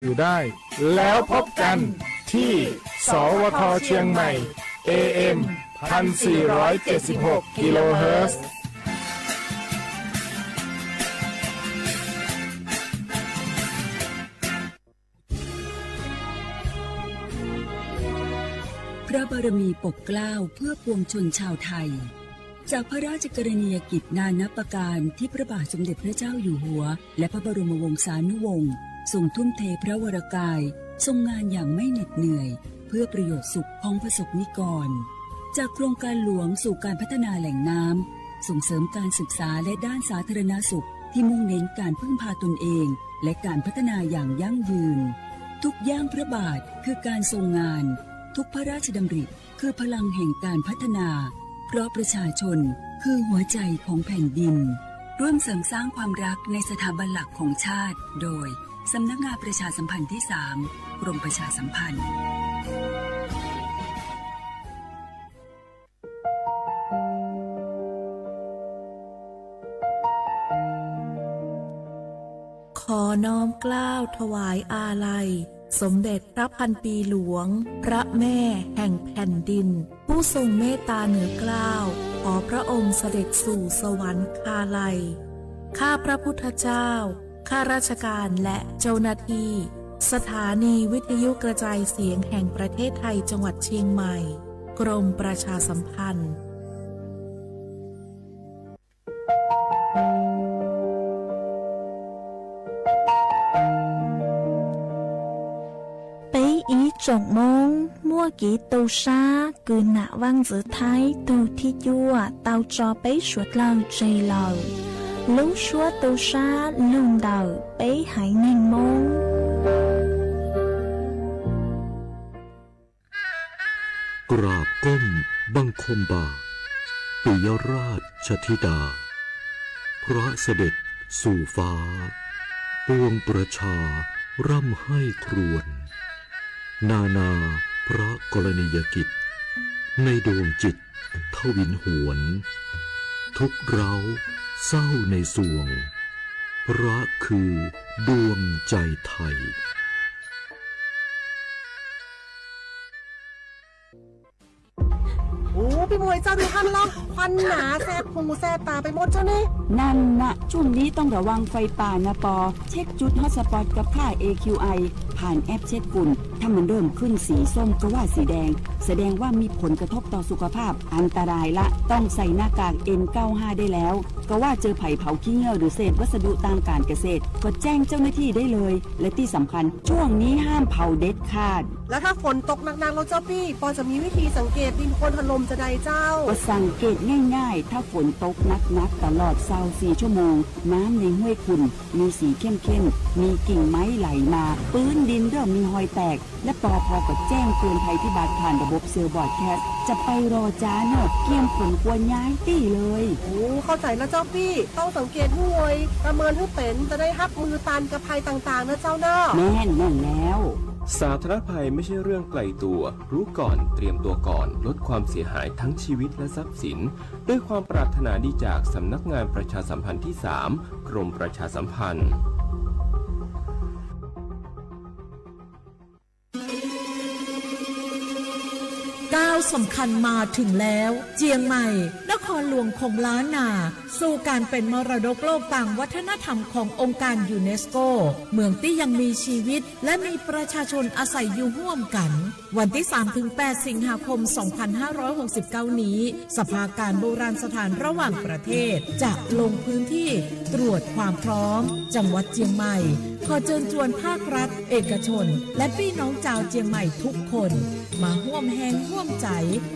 อยู่ได้ แล้วพบกันที่ สวท เชียงใหม่ เอ เอ็ม พันสี่ร้อยเจ็ดสิบหก กิโลเฮิรตซ์ พระบารมีปกเกล้าเพื่อปวงชนชาวไทย จากพระราชกรณียกิจนานับประการที่พระบาทสมเด็จพระเจ้าอยู่หัว และพระบรมวงศานุวงศ์ทรงทุ่มเทพระวรกาย ทรงงานอย่างไม่เหน็ดเหนื่อย เพื่อประโยชน์สุขของประสบนิกร จากโครงการหลวงสู่การพัฒนาแหล่งน้ำ ส่งเสริมการศึกษาและด้านสาธารณสุขที่มุ่งเน้นการพึ่งพาตนเอง และการพัฒนาอย่างยั่งยืน ทุกย่างพระบาทคือการทรงงาน ทุกพระราชดำริคือพลังแห่งการพัฒนา เพราะประชาชนคือหัวใจของแผ่นดิน ร่วมเสริมสร้างความรักในสถาบันหลักของชาติ โดย สำนักงานประชาสัมพันธ์ที่สาม กรมประชาสัมพันธ์ ขอน้อมเกล้าถวายอาลัย สมเด็จพระพันปีหลวง พระแม่แห่งแผ่นดิน ผู้ทรงเมตตาเหนือเกล้า ขอพระองค์เสด็จสู่สวรรคาลัย ข้าพระพุทธเจ้า ข้าราชการและเจ้าหน้าที่ สถานีวิทยุกระจายเสียงแห่งประเทศไทย จังหวัดเชียงใหม่ กรมประชาสัมพันธ์ Peb ib tsoom Hmoob muaj kev tu sab kws nam vaj ntxwv Thaib tug thib cuaj tau tso peb suav dlawg tseg lawm. Lub suab tu sab lug ntawm peb haiv neeg Hmoob. กราบก้มบังคมบาท ปิยราชธิดา พระเสด็จสู่ฟ้า ปวงประชาร่ำไห้ครวญ นานาพระกรณียกิจ ในดวงจิตทวินหวน ทุกข์ร้าวเศร้าในสวง พระคือดวงใจไทย โอ้ พี่มวยเจ้า ดูท่านล่องควันหนาแสบหูแสบตาไปหมดเจ้านี่ นั่นนะ ช่วงนี้ต้องระวังไฟป่านะปอ เช็คจุดฮอตสปอตกับค่า เอ คิว ไอ ผ่านแอปเช็คฝุ่น ถ้ามันเริ่มขึ้นสีส้มก็ว่าสีแดง แสดงว่ามีผลกระทบต่อสุขภาพ อันตรายละ ต้องใส่หน้ากาก เอ็น เก้าห้า ได้แล้ว ก็ว่าเจอไผ่เผาขี้เถ้าหรือเศษวัสดุทางการเกษตร ก็แจ้งเจ้าหน้าที่ได้เลย และที่สำคัญ ช่วงนี้ห้ามเผาเด็ดขาด แล้วถ้าฝนตกหนักๆ แล้วเจ้าปี้ ปอจะมีวิธีสังเกตดินโคลนถล่มจะใดเจ้า ก็สังเกตง่ายๆ ถ้าฝนตกหนักๆ ตลอดซาวสี่ชั่วโมง น้ำในห้วยขุ่น มีสีเข้มๆ มีกิ่งไม้ไหลมา พื้นดินเริ่มมีฮอยแตก และปอพอก็แจ้งเตือนภัยพิบัติผ่านระบบเซลล์บรอดแคสต์ จะไปรอจ้าเนอะ เกียมฝนกลัวย้ายตี้เลย โอ้ เข้าใจแล้วเจ้าปี้ ต้องสังเกตห้วย ประเมินให้เป็น จะได้ฮับมือตันกับภัยต่างๆ นะเจ้าเนอะ แม่นแม่นแล้ว สาธารณภัยไม่ใช่เรื่องไกลตัว รู้ก่อน เตรียมตัวก่อน ลดความเสียหายทั้งชีวิตและทรัพย์สิน ด้วยความปรารถนาดีจากสำนักงานประชาสัมพันธ์ที่สาม กรมประชาสัมพันธ์ ก้าวสำคัญมาถึงแล้ว เจียงใหม่ นครหลวงของล้านนา สู่การเป็นมรดกโลกทางวัฒนธรรมขององค์การยูเนสโก เมืองที่ยังมีชีวิต และมีประชาชนอาศัยอยู่ร่วมกัน วันที่สามถึงแปด สิงหาคม สองพันห้าร้อยหกสิบเก้า นี้ สภาการโบราณสถานระหว่างประเทศ จะลงพื้นที่ตรวจความพร้อม จังหวัดเจียงใหม่ ขอเชิญชวนภาครัฐ เอกชน และพี่น้องชาวเจียงใหม่ทุกคน มาร่วมแฮงร่วมใจ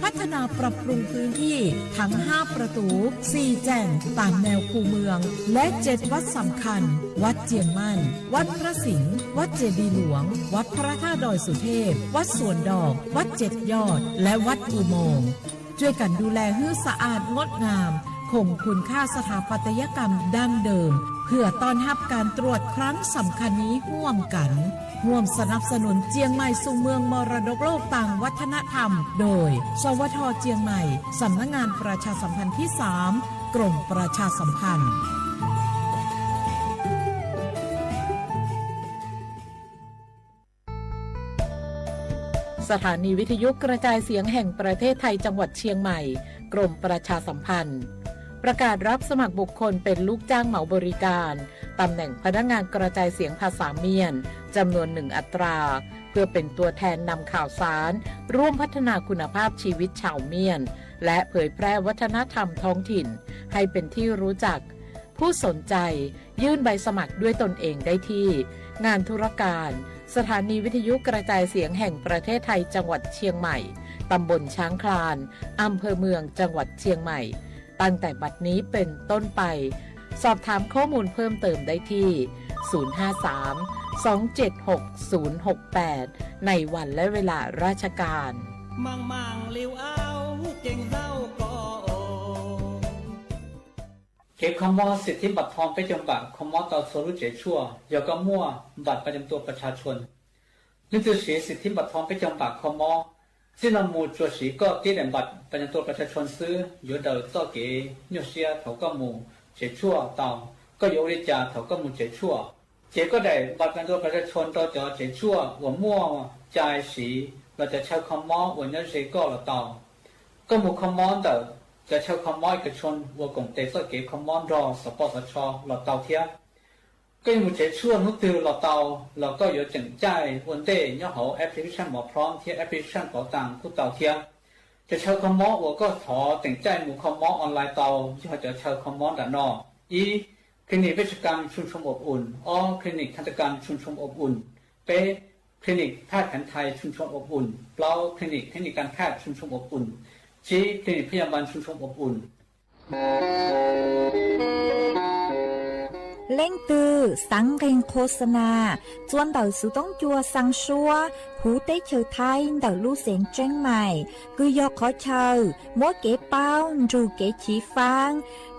พัฒนาปรับปรุงพื้นที่ทั้งห้าประตู สี่แจ่ง ตามแนวคูเมือง และเจ็ดวัดสำคัญ วัดเจียงมั่น วัดพระสิงห์ วัดเจดีย์หลวง วัดพระธาตุดอยสุเทพ วัดสวนดอก วัดเจ็ดยอด และวัดอุโมงค์ ช่วยกันดูแลให้สะอาดงดงาม คงคุณค่าสถาปัตยกรรมดั้งเดิม เพื่อต้อนรับการตรวจครั้งสำคัญนี้ร่วมกัน ร่วมสนับสนุนเจียงใหม่สู่เมืองมรดกโลกทางวัฒนธรรม โดย สวท เจียงใหม่ สำนักงานประชาสัมพันธ์ที่สาม กรมประชาสัมพันธ์ สถานีวิทยุกระจายเสียงแห่งประเทศไทยจังหวัดเชียงใหม่ กรมประชาสัมพันธ์ ประกาศรับสมัครบุคคลเป็นลูกจ้างเหมาบริการ ตำแหน่งพนักงานกระจายเสียงภาษาเมียน จำนวนหนึ่งอัตรา เพื่อเป็นตัวแทนนำข่าวสาร ร่วมพัฒนาคุณภาพชีวิตชาวเมียน และเผยแพร่วัฒนธรรมท้องถิ่น ให้เป็นที่รู้จัก ผู้สนใจ ยื่นใบสมัครด้วยตนเองได้ที่ งานธุรการ สถานีวิทยุกระจายเสียงแห่งประเทศไทยจังหวัดเชียงใหม่ ตำบลช้างคลาน อำเภอเมืองจังหวัดเชียงใหม่ ตั้งแต่บัดนี้เป็นต้นไป สอบถามข้อมูลเพิ่มเติมได้ที่ ศูนย์ห้าสาม สองเจ็ดหก ศูนย์หกแปด ในวันและเวลาราชการ Maang maang liu au, keeg zau ko o. Kev kho mob xim thib npam thoo peb caug npam kho mob tau txhua lub tsev tshuaj yog koj muaj npam pas cam tua pas tshaj tshua. Leej twg siv xim thib npam thoo peb caug npam kho mob, txij no mus tsuas siv koj tib daim npam pas cam tua pas tshaj tshua xwb yuav daws txoj kev nyuaj siab thaum koj mus tsev tshuaj tau. Koj yuav ua li cas thaum koj mus tsev tshuaj? Ces koj daim npam pas cam tua pas tshaj tshua rau cov tsev tshuaj uas muaj cai siv los cov chaw kho mob uas nyob ze koj los tau. Koj mus kho mob ntawm cov chaw kho mob ib kas tshua uas koom tes txoj kev kho mob nrog xov poj xov tsho los tau thiab. Koj yuav mus tsev tshuaj hnub twg los tau, los koj yuav tseem caij ua ntej nyob hauv application Mov Prom thiab application Pauv Taas kuj tau thiab. Cov chaw kho mob uas koj thov tseem caij mus kho mob online tau yog cov chaw kho mob nram no: ib, Clinic Vej Tsab Kam Tshooj Tshoom Ob Uns, ob, Clinic Thaj Tam Kam Tshooj Tshoom Ob Uns, peb, Clinic Phaj Kheev Thais Tshooj Tshoom Ob Uns, plaub, Clinic Theeb Nyas Kam Phaj Tshooj Tshoom Ob Uns, tsib, Clinic Phaj Yas Npas Tshooj Tshoom Ob Uns. Leej twg xaav nqeeg qhua xa nas txua ntawm xuv toob cua xaa suab huv teb chaws Thaib ntawm lub xeev Tseeb Maim, kws yog qhov chaw muab kev paub nrug kev chiv faab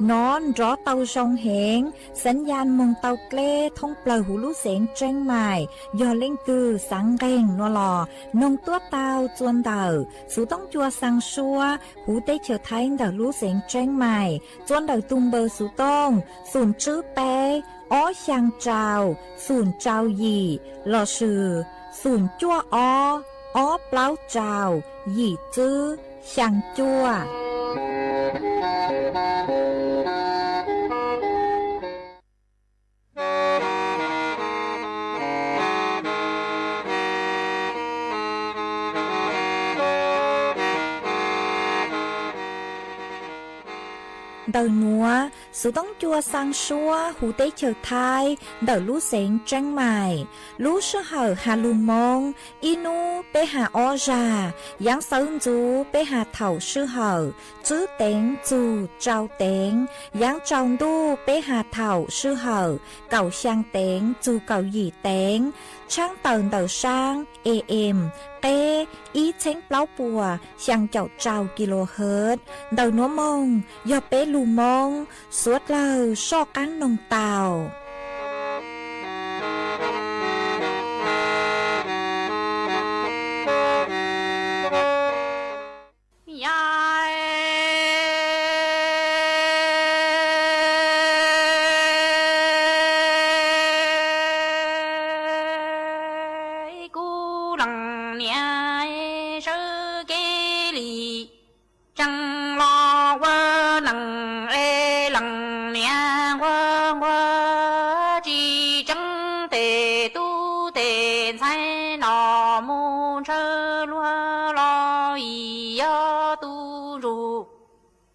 nov nrov tau zoo heev, xaav yas moog tau dleb thoob plawg huv lub xeev Tseeb Maim. Yog leej twg xaav nqeeg nuav los noog tuab tau txua ntawm xuv toob cua xaa suab huv teb chaws Thaib ntawm lub xeev Tseeb Maim txua ntawm tug npawb xuv tooj xoom tswb peb ob xyaa rau xoom rau yim lossis xoom cuaj ob ob plaub rau yim tswb xyaa cuaj. Ntawm nuav, xuv toob cua xaa suab huv teb chaws Thaib ntawm lub xeev Tseeb Maim, lub sij hawm has lug Moob ib hnub peb has ob zag, yaav sawv ntxuv peb has thaum sij hawm tswb teev txug rau teev, yaav tsaus ntuj peb has thaum sij hawm kaum xyaa teev txug kaum yim teev, tshaab tawm ntawm saab A M qeb ib txheeb plaub puas xyaa caum rau kilohertz. Ntawm nuav moog yog peb lug Moob suav dlawg soj qaab noog tau. Kuv leej niam sawv kev li tsees los ua neej es leej niam nquag nquag tsis tseeb tes tub tes ntxhais no mus ntshaw luag los yog tub ntsuj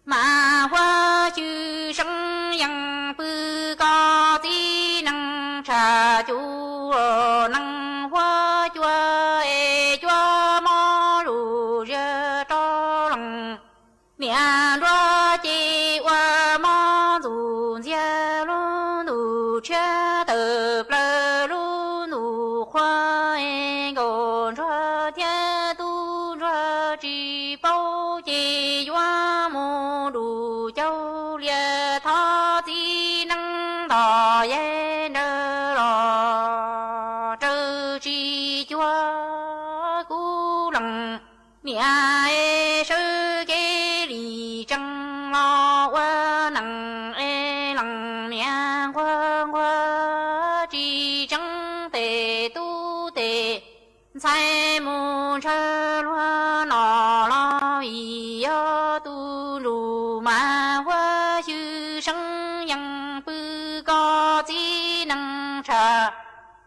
mas huab cwj seeb yeej pw koj txiv neej tshaj cuj neej huab cua es cua mob lug ziag rau leej niam nruab ces ua mob ntxuj ntxiag lub ntuj tshiab tawm plaws lub ntuj qhua es nkaus ntsuag thiab tub ntsuag tsis paub ces yuav mus dum caug lias thov txiv neej nto yaig nrawg los raws tsis cuag kuv leej niam es sawv kev li tsees los ua neej es leej niam nquag nquag tsis tseeb tes tub tes ntxhais mus ntshaw luag no los vim yog tus ntsuj mas huab xyw seeb yeej pw koj txiv neej tshaj.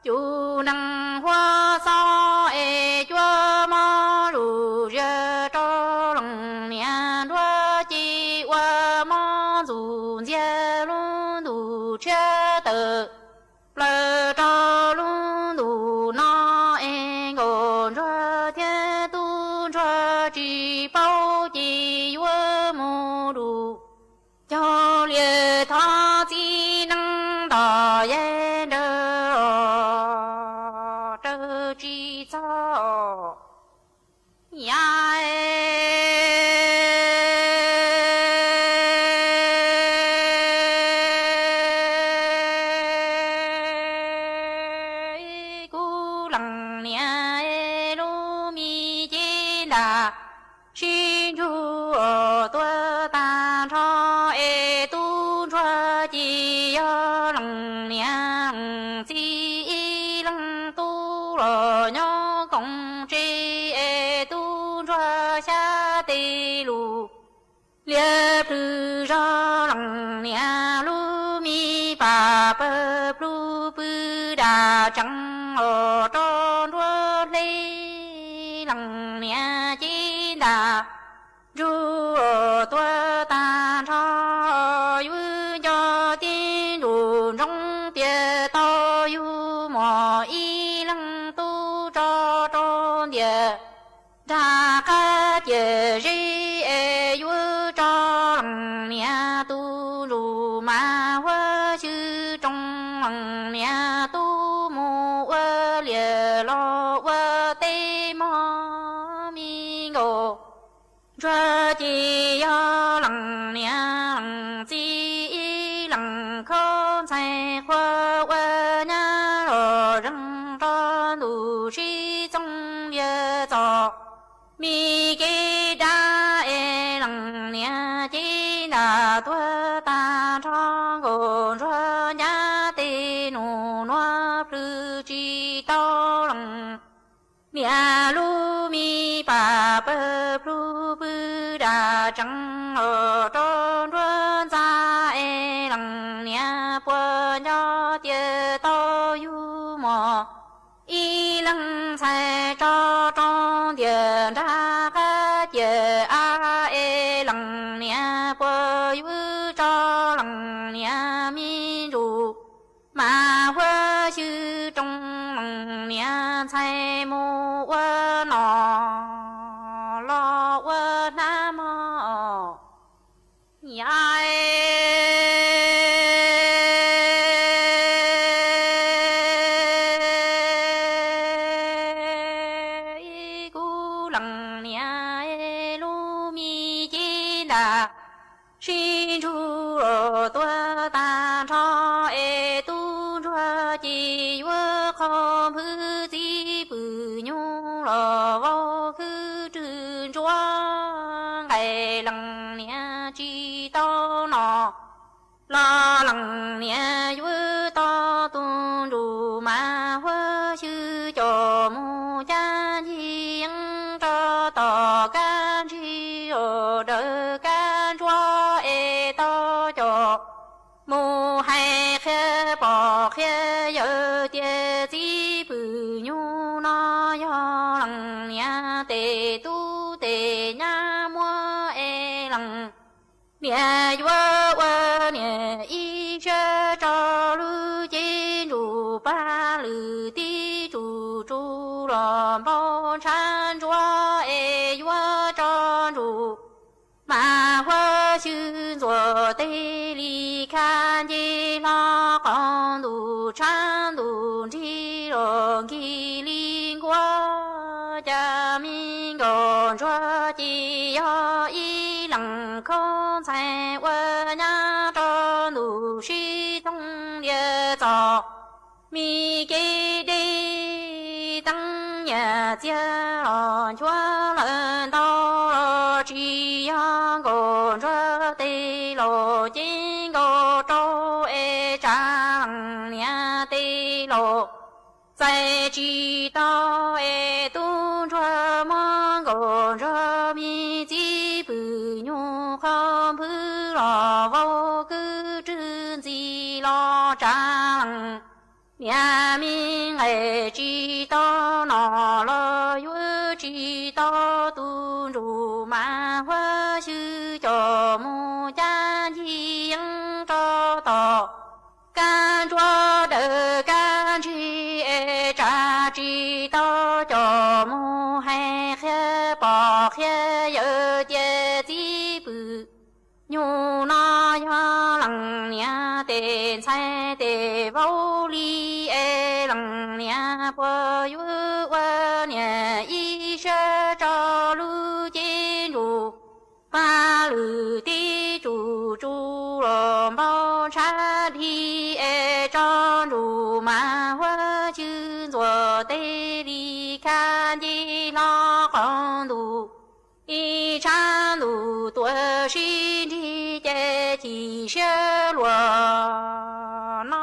Cov neeg huab xob es cuab mob zuj zus rau leej niam nruab ci ua mob ntxuj ntxiag lub ntuj tshiab tawm plaws rau lub ntuj no es nkauj ntsuag thiab tub ntsuag tsis paub ces yuav mus dua. Cog liam thov txiv neej nto yaig nrawm los raws tsis txog. Yam kuv leej niam lub me cev ntaj sib ntsug tuag tag nrho es tub ntsuag ces yog leej niam leej txiv ib leeg tub los nyob koom tsev es tub ntsuag xyab tes lus liab plhws zog leej niam lub me pam pawg plhu pw dam tsees os rau nruab hle. Leej niam cev ntaj ntsug tuag tag nrho, yus nco tib ntsug ntsoov tias tau yug muaj ib leeg tub tso rau ntiaj nrag qab ciam zeb es yuav tso leej niam tus ntsuj mas huab xyw rooj leej niam tub mus ua liam los ua teb mog. Me nkauj ntsuag ces yog leej niam leej txiv ib leeg khaub ntxhais qhua ua nyab los zeeg rau ntuj sib txooj liam txom. Me kev dab es leej niam cev ntaj tuag tag nrho, nkauj ntsuag ncaj tes nus nuav plhws tsis tau leej niam lub me pam pawg plhu pw dam tsees los rau nruab ntxa es leej niam puas nco tias tau yug muaj ib leeg ntxhais tso rau ntiaj nrag qab ciam av es leej niam puas yuav tso leej niam me ntsuj mas huab xyw rooj leej niam ntxhais mus ua nom los ua hnab mog. Yam kuv leej niam lub me cev ntaj sib ntsug tuag tag nrho es tub ntsuag ces yuav qhov npwg txiv pwm nyuj los vau khwb rwg ntsuab nqaij leej niam tsis tau no los leej niam yuav tau tus ntsuj mas huab xyw coj mus cab ncig yeeb rau tom kab ntsig os dawm kab ntsuab es tau coj mus hais qhia pog qhia yawm tias txiv pwm nyuj no yog leej niam tes tub tes nyab muab es leej niam yuav ua niam ib siab tso lub cev ntsuj pag lwm tib tsuj tsuj los npau ntshav ntsuab es yuav tso ntsuj mas huab xyw ntxuav tes li khab nce hlo qos ntuj tshav ntuj nrig los nkig li nkuaj. Cas me nkauj ntsuag ces yog ib leeg khaub ntxhais ua nyab rau ntuj sib txooj liam txom. Me kev deb teeb nyiaj txiag los nchuav lawm ntau los tsis yog nkauj ntsuag tes laus cev nkaus rau es tsa leej niam tes laus txais tsis tau es tsis tau no los yuav tsis tau, tus nruj mas huab xyw coj mus cab ncig yeeb rau tom kab ntsuab dawm kab ntsig es tsam tsis tau coj mus hais qhia pog qhia yawm cia txiv pwm. Nyuj no yog leej niam tes ntxhais tes vauv li es leej niam puas yuav ua niam ib siab tso lub cev ntsuj paj lwm tib tsuj tsuj los npau ntshav dhi es tso nruj mas huab xyw ntxuav tes li khab nce hlo qos ntuj ib tshav ntuj tuaj sib nrig ces chim siab luag no.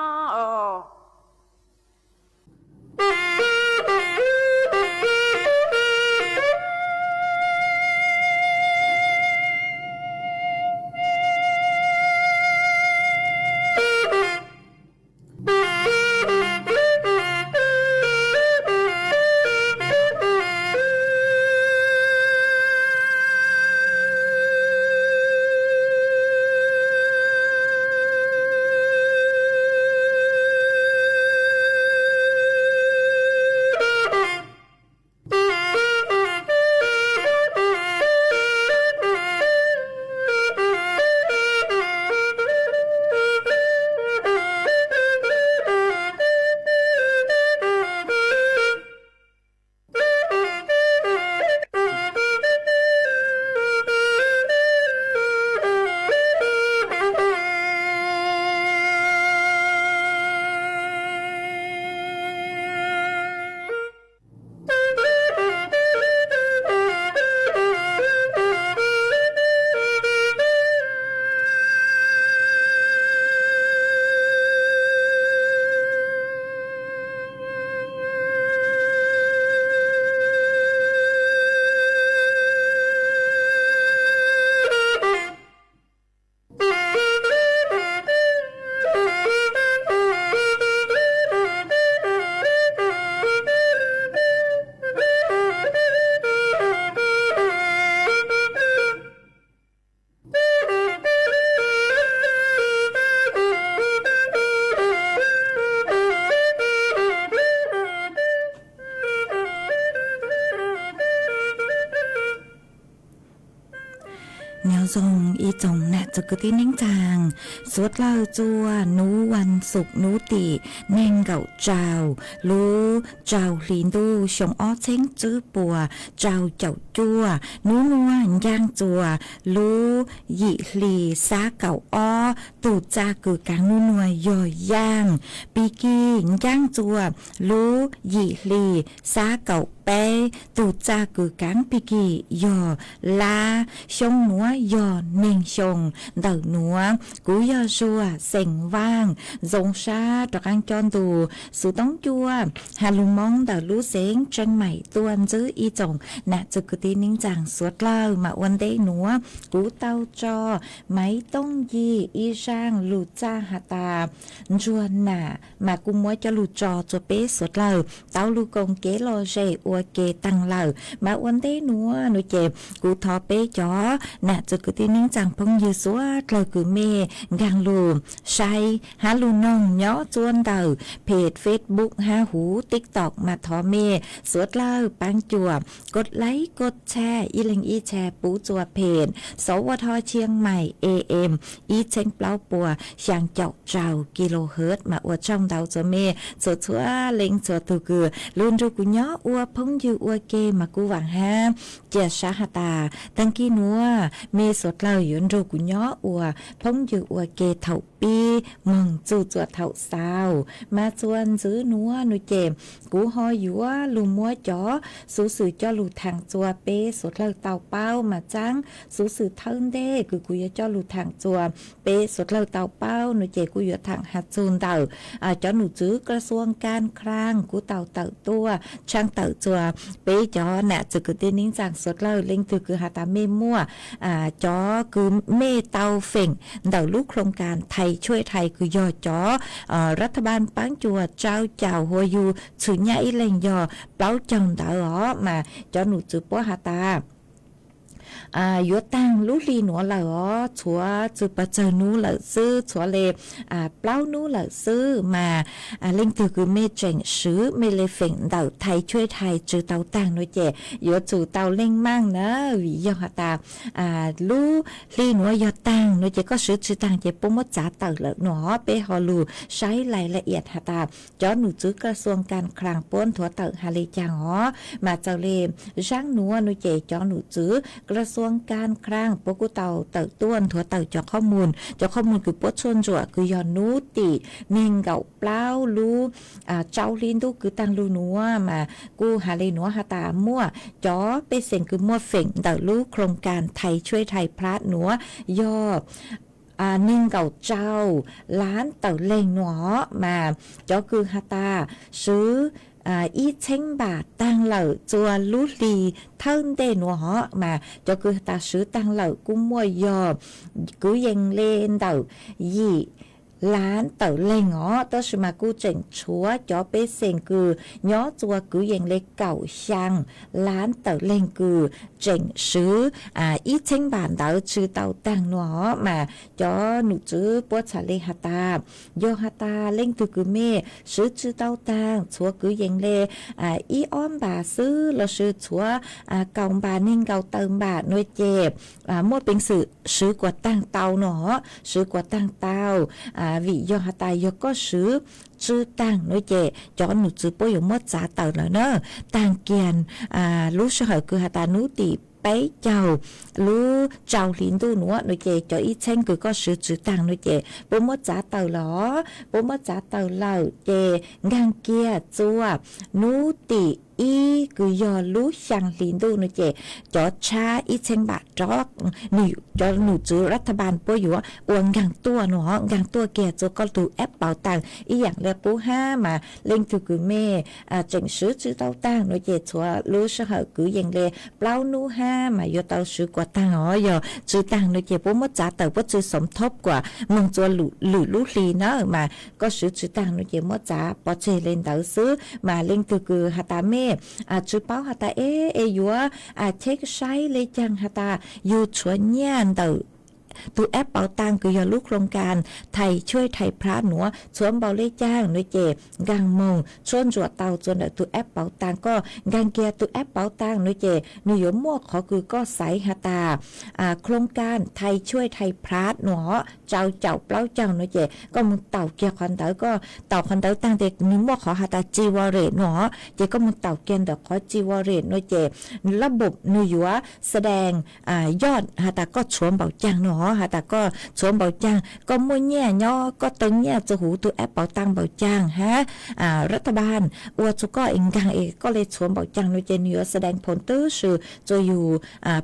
Nyob zoo ib tsoom nam txiv kwv tij neej tsaa, suav dlawg txua nub vas xuv nub tim neeg nkaum rau lub rau hli ntuj xyoo ob txheeb tswb puas rau caum cuaj, nub nuav ncaaj txua lub yim hli xab kaum ob, tug txaj kws kaav nub nuav yog yaaj, pig kig ncaaj txua lub yim hli xab kaum peb, tug txaj kws kaav pig kig yog lab, xyoo nuav yog neeg xyoo ntawm nuav. Kuv yog Zuag xeem Vaaj, zoo sab rov qaab coj ntu xuv toob cua has lug Moob ntawm lub xeev Tseeb Maim tuaj ntsib ib tsoom nam txiv kwv tij neej tsaa suav dlawg. Mas ua ntej nuav kuv tau tso Maiv Tooj Yig ib zaaj lug txaj has tas Ntsuag Nam, mas kuv muab coj lug tso tsua peb suav dlawg tau lug koom kev lom zem ua ke taag lawm. Mas ua ntej nuav nuav ces kuv thov peb cov nam txiv kwv tij neej tsaa phooj ywg suav dlawg kws mej nkaag lug saib hab lug noog nyob tsua ntawm page Facebook hab huv TikTok mas thov mej suav dlawg paab cuam kov like kov share ib leeg ib share puv tsua page Sov Ua Tho Chiang Mai A M ib txheeb plaub puas xyaa caum rau kilohertz. Mas ua tsaug ntau tsua mej txhua txhua leej txhua tug kws lug nrug kuv nyob ua phooj ywg ua ke mas kuv vaam hab cia sab has tas taag kis nuav mej suav dlawg yuav nrug kuv nyob ua phooj ywg ua ke thaum pib moog txug tsua thaum xaus. Mas tsua ntswb nuav nuav ces kuv ho yuav lug muab cov xuv xwm coj lug thaam tsua peb suav dlawg tau paub. Mas txaab xuv xwm thawj ntej kws kuv yuav coj lug thaam tsua peb suav dlawg tau paub nuav ces kuv yuav thaam has txug ntawm cov num tswv kra xuam kas khlaaj kuv tau tawm tuaj tshaaj tawm Ua peb cov nam txwv kwv tij neej tsaa suav dlawg leej twg kws has tas mej muaj cov kws mej tau feem ntawm lub khloong kas thais tshuaj thais kws yog cov rab thaj npaab paab cua tsau caum hua yug txhwm nyaj ib leeg yog plaub caug ntawd os mas cov num txwv puab has tas yuav taag lub hli nuav lawm os, tshuav tsi pov tsawg nub lawm xwb, tshuav le plaub nub lawm xwb mas leej twg kws mej tseem swv mej le feem ntawm thais tshuaj thais tsi tau taag nuav ces yuav tsum tau leej maaj na, vim yog has tas lub hli nuav yog taag nuav ces koj swv tsi taag ces puab muab txav tawm lawm nuav, peb ho lug saib lais la iam has tas cov num txwv kas xuas kas khlaas puab nthuav tawm has le caag os mas txawm le zaab nuav nuav ces cov num txwv kas xuas kas khlaas puab kuj tau tawm tuaj nthuav tawm cov qhob mus, cov qhob mus kws puab tshuaj ntsuam kws yog nub tim neeg nkaum plaub lub tsau hli ntuj kws taag lug nuav mas kuj has le nuav has tas muaj cov pej xeem kws muaj feem ntawm lub khloong kas thais tshuaj thais plab nuav yog neeg nkaum tsau lab tawm leeg nuav os mas cov kws has tas swv ib txheeb npam taag lawm txua lub hli thawj ntej nuav os mas cov kws has tas swv taag lawm kuj muaj yog kwv yees le ntawm yim lab tawm leeg os, tab sis mas kuj tseem tshuav cov pej xeem kws nyob txua kwv yees le kaum xyaa lab tawm leeg kws tseem swv ib txheeb npam ntawd tsi tau taag nuav os mas cov num txwv puab txhad le has tas yog has tas leej twg kws mej swv tsi tau taag tshuav kwv yees le ib ob npam xwb lossis tshuav kaum npam neeg nkaum tawm npam nuav ces muaj peev xwm swv kuas taag tau nuav os, swv kuas taag tau vim yog has tas yog koj swv tsi taag nuav ces cov num txwv puab yuav muab txav tawm lawm na. Taag kiag lub sij hawm kws has tas nub tim peb caug lub tsau hli ntuj nuav nuav ces cov ib txheeb kws koj swv tsi taag nuav ces puab muab txav tawm lawm os, puab muab txav tawm lawm ces nkaag kiag txua nub tim ib kws yog lub xyaa hli ntuj nuav ces cov tshab ib txheeb npam rov nwg cov num txwv rab thaj npaab puab yuav ua nkaag tuaj nuav os, nkaag tuaj kiag txua koj tug app pauv taag ib yaam le qub hab mas leej twg kws mej tseem swv tsi tau taag nuav ces tshuav lub sij hawm kwv yees le plaub nub hab mas yuav tau swv kuas taag os, yog tsi taag nuav ces puab muab txav tawm puab tsi xoov thob kuas moog txua lwm lub hli na mas koj swv tsi taag nuav ces muab txav pov tseg le ntawd xwb mas leej twg kws has tas mej tsi paub has tas e e yuav check saib le caag has tas yug tshuav nyaj ntawm tug app pauv taag kws yog lub khloong kas thais tshuaj thais plab nuav tshuav npaum le caag nuav ces nkaag moog tshuab ntsuam tau txua ntawm tug app pauv taag, koj nkaag kiag tug app pauv taag nuav ces nwg yuav muaj qhov kws koj xaiv has tas khloong kas thais tshuaj thais plab nuav tsau caum plaub caug nuav ces koj moog taus kiag qhov ntawd, koj taus qhov ntawd taag tes nwg muaj qhov has tas G-Wallet nuav ces koj moog taus kiag ntawm qhov G-Wallet nuav ces lab npum nwg yuav xa dees yoj has tas koj tshuav npaum caag nuav, has tas koj tshuav npaum caag, koj muaj nyaj nyob koj tau nyaj txua huv tug app pauv taag npaum caag hab rab thaj npaab ua txua koj es nkaag es koj le tshuav npaum caag nuav ces nwg yuav xa dees phoom tub si txua yug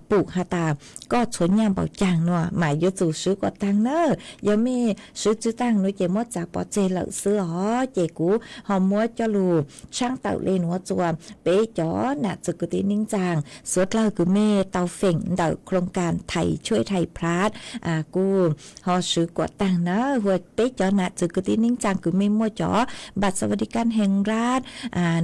pum has tas koj tshuav nyaj npaum caag nuav mas yuav tsum swv kuas taag na. Yog mej swv tsi taag nuav ces muab txav pov tseg lawm xwb os. Ces kuv ho muab coj lug tshaab tawm le nuav txua peb cov nam txwv kwv tij neej tsaa suav dlawg kws mej tau feem ntawm khloong kas thais tshuaj thais plab kuj ho swv kuas taag na. Hu ua peb cov nam txwv kwv tij neej tsaa kws mej muaj cov npam xa vas di kas hees rab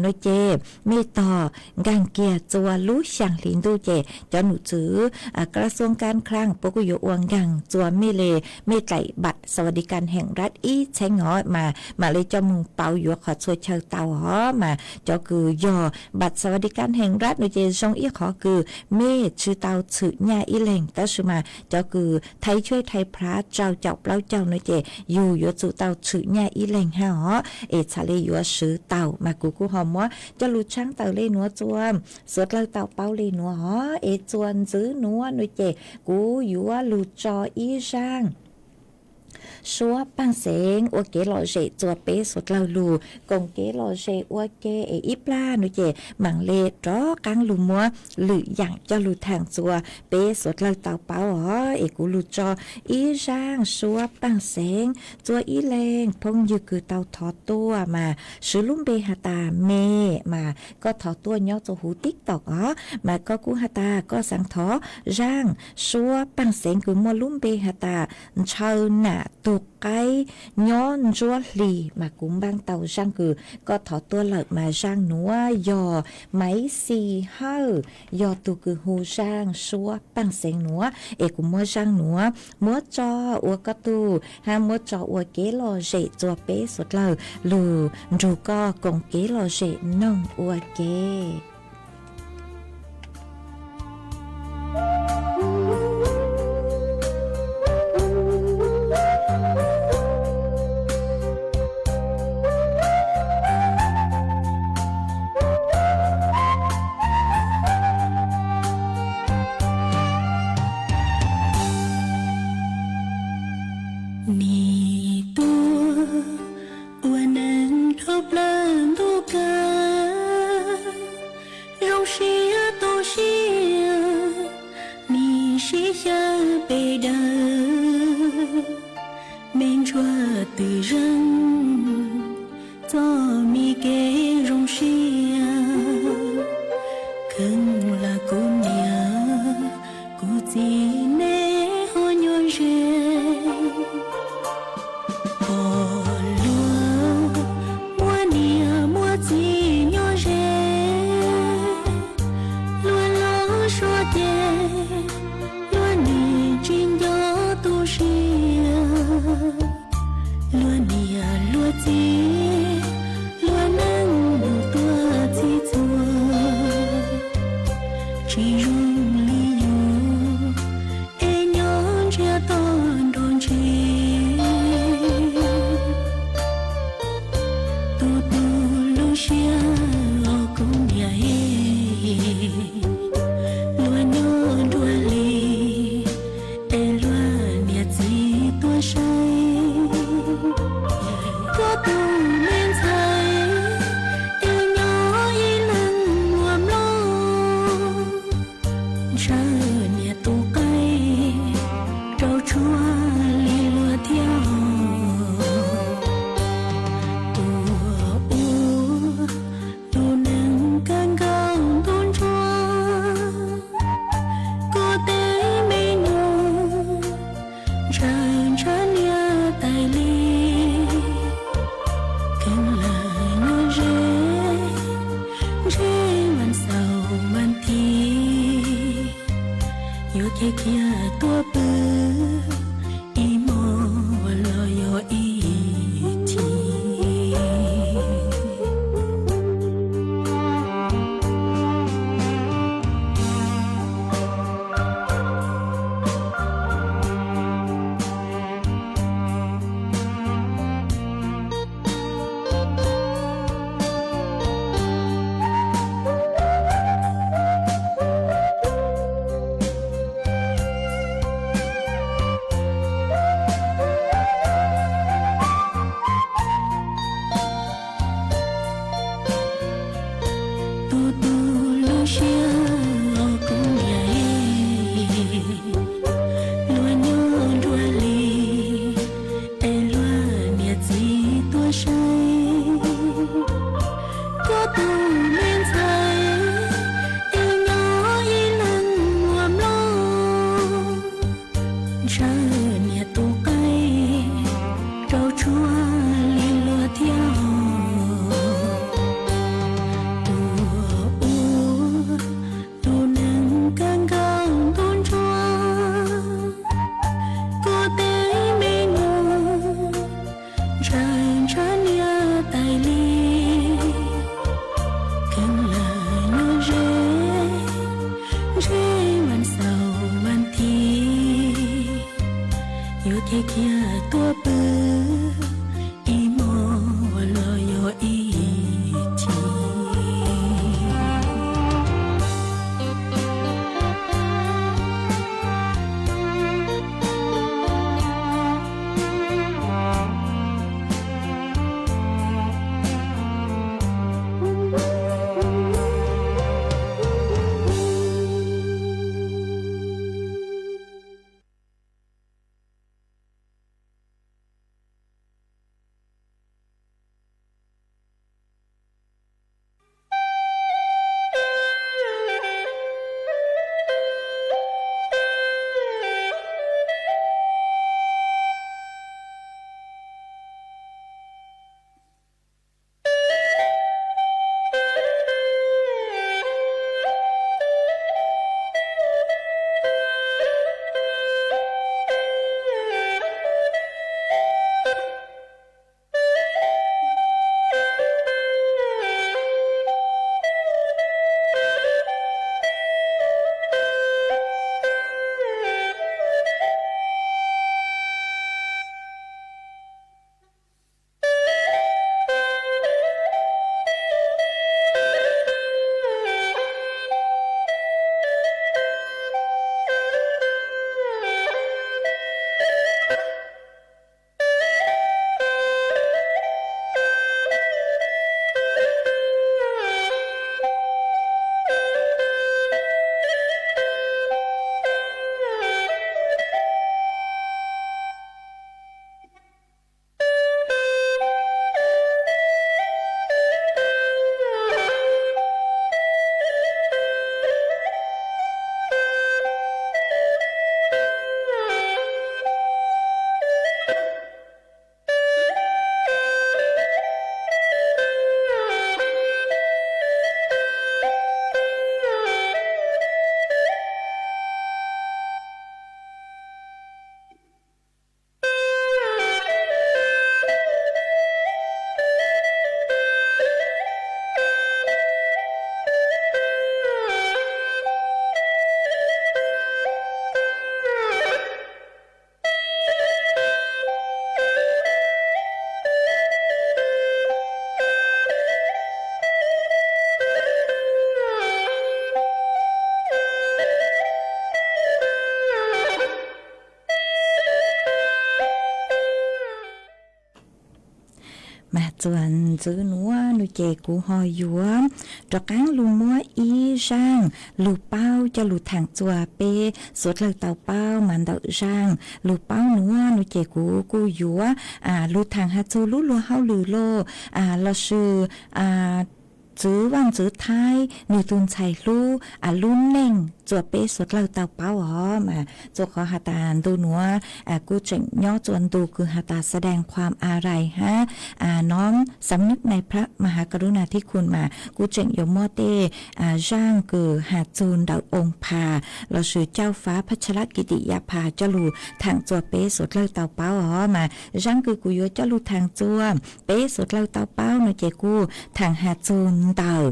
nuav ces mej tog nkaag kiag txua lub xyaa hli ntuj ces cov num txwv kas xuam kas khlaam puab kuj yuav ua nkaag txua mej le mej dlaim npam xa vas di kas hees rab ib txheeb os mas mam le coj moog pauv yuav qhov txhua chaw tau os. Mas cov kws yog npam xa vas di kas hees rab nuav ces zoo ib qhov kws mej tsi tau txhwm nyaj ib leeg, tab sis mas cov kws thais tshuaj thais plab tsau caum plaub caug nuav ces yug yuav tsum tau txhwm nyaj ib leeg hab os es txhad le yuav swv tau. Mas kuv kuj ho muab coj lug tshaab tawm le nuav txua suav dlawg tau paub le nuav os. Es txua ntxiv nuav nuav ces kuv yuav lug tso ib zaaj suab paaj xeev ua kev lom zem txua peb suav dlawg lug koom kev lom zem ua ke es ib plag nuav ces maam le rov qaab lug muab lwm yaam coj lug thaam txua peb suav dlawg tau paub os. Es kuv lug tso ib zaaj suab paaj xeev txua ib leeg phooj ywg kws tau thov tuaj mas swv lub npe has tas Me, mas koj thov tuaj nyob txua huv TikTok os, mas koj kuj has tas koj xaav thov zaaj suab paaj xeev kws muaj lub npe has tas Ntshaw Nam tug qaib nyob Ntsuab Hlis, mas kuv npaab tau zaaj kws koj thov tuaj lawm mas zaaj nuav yog Maiv Xis Hawj, yog tug kws hu zaaj suab paaj xeev nuav. Es kuv muab zaaj nuav muab tso ua koj tug hab muab tso ua kev lom zem txua peb suav dlawg lug nrug koj koom kev lom zem noog ua ke. Nim tuaj ua neeg dhau plaws ntuj kawg, zoo siab tu siab nim sib xyaw pes daws. Me ntsuag twm zeej txoj me kev zoo siab, kheev lam kuv niam kuv txiv neb ho nyob ze. Pom luag muaj niam muaj txiv nyob ze, luag los suav ces luag nim tsis nco tu siab. Luag niam luag txiv, luag neej mus tuaj txhij txhua, tsis zoo li yus es nyob ntsiag to nrog ntsis. Tu tu lub siab os kuv niam es, luag nyob nruab hlis es luag niam txiv tuaj saib. Koj tus me ntxhais es nyob ib leeg luag mloog, ntshaw niam tus qaib rau tsuag li luag thiab. Tuaj ua tus neeg kawg nkaus ntuj ntsuag, koj tej me nyuam ntshaw ntshaw niam tais li. Kheev lam nyob ze, ntshe vas xaum vas thiv yuav khiav khiav tuaj pw, ib hmo los yog ib chim. txuas ntxiv nuav no ces kuv ho yuav rov qaab lug muab ib zaaj lug paub coj lug thaam txug peb suav dlawg tau paub mas ntawm zaaj lug paub nuav no ces kuv kuj yuav lug thaam has txug lub luag hauj lwm lug, lossis txwv vaaj txwv thaib nwg tug ntxhais hlub lub neej txug peb suav dlawg tau paub os. Mas txug qhov has tas ntu nuav kuj tseem nyob txug ntu kws has tas แสดงความอาลัย hab น้อมสำนึกในพระมหากรุณาธิคุณ mas kuj tseem yuav muab tej zaaj kws has txug ntawm องค์พระ lossis เจ้าฟ้าพัชรกิติยาภา coj lug thaam txug peb suav dlawg tau paub os. Mas zaaj kws kuv yuav coj lug thaam txug peb suav dlawg tau paub no ces kuj thaam has txug ntawm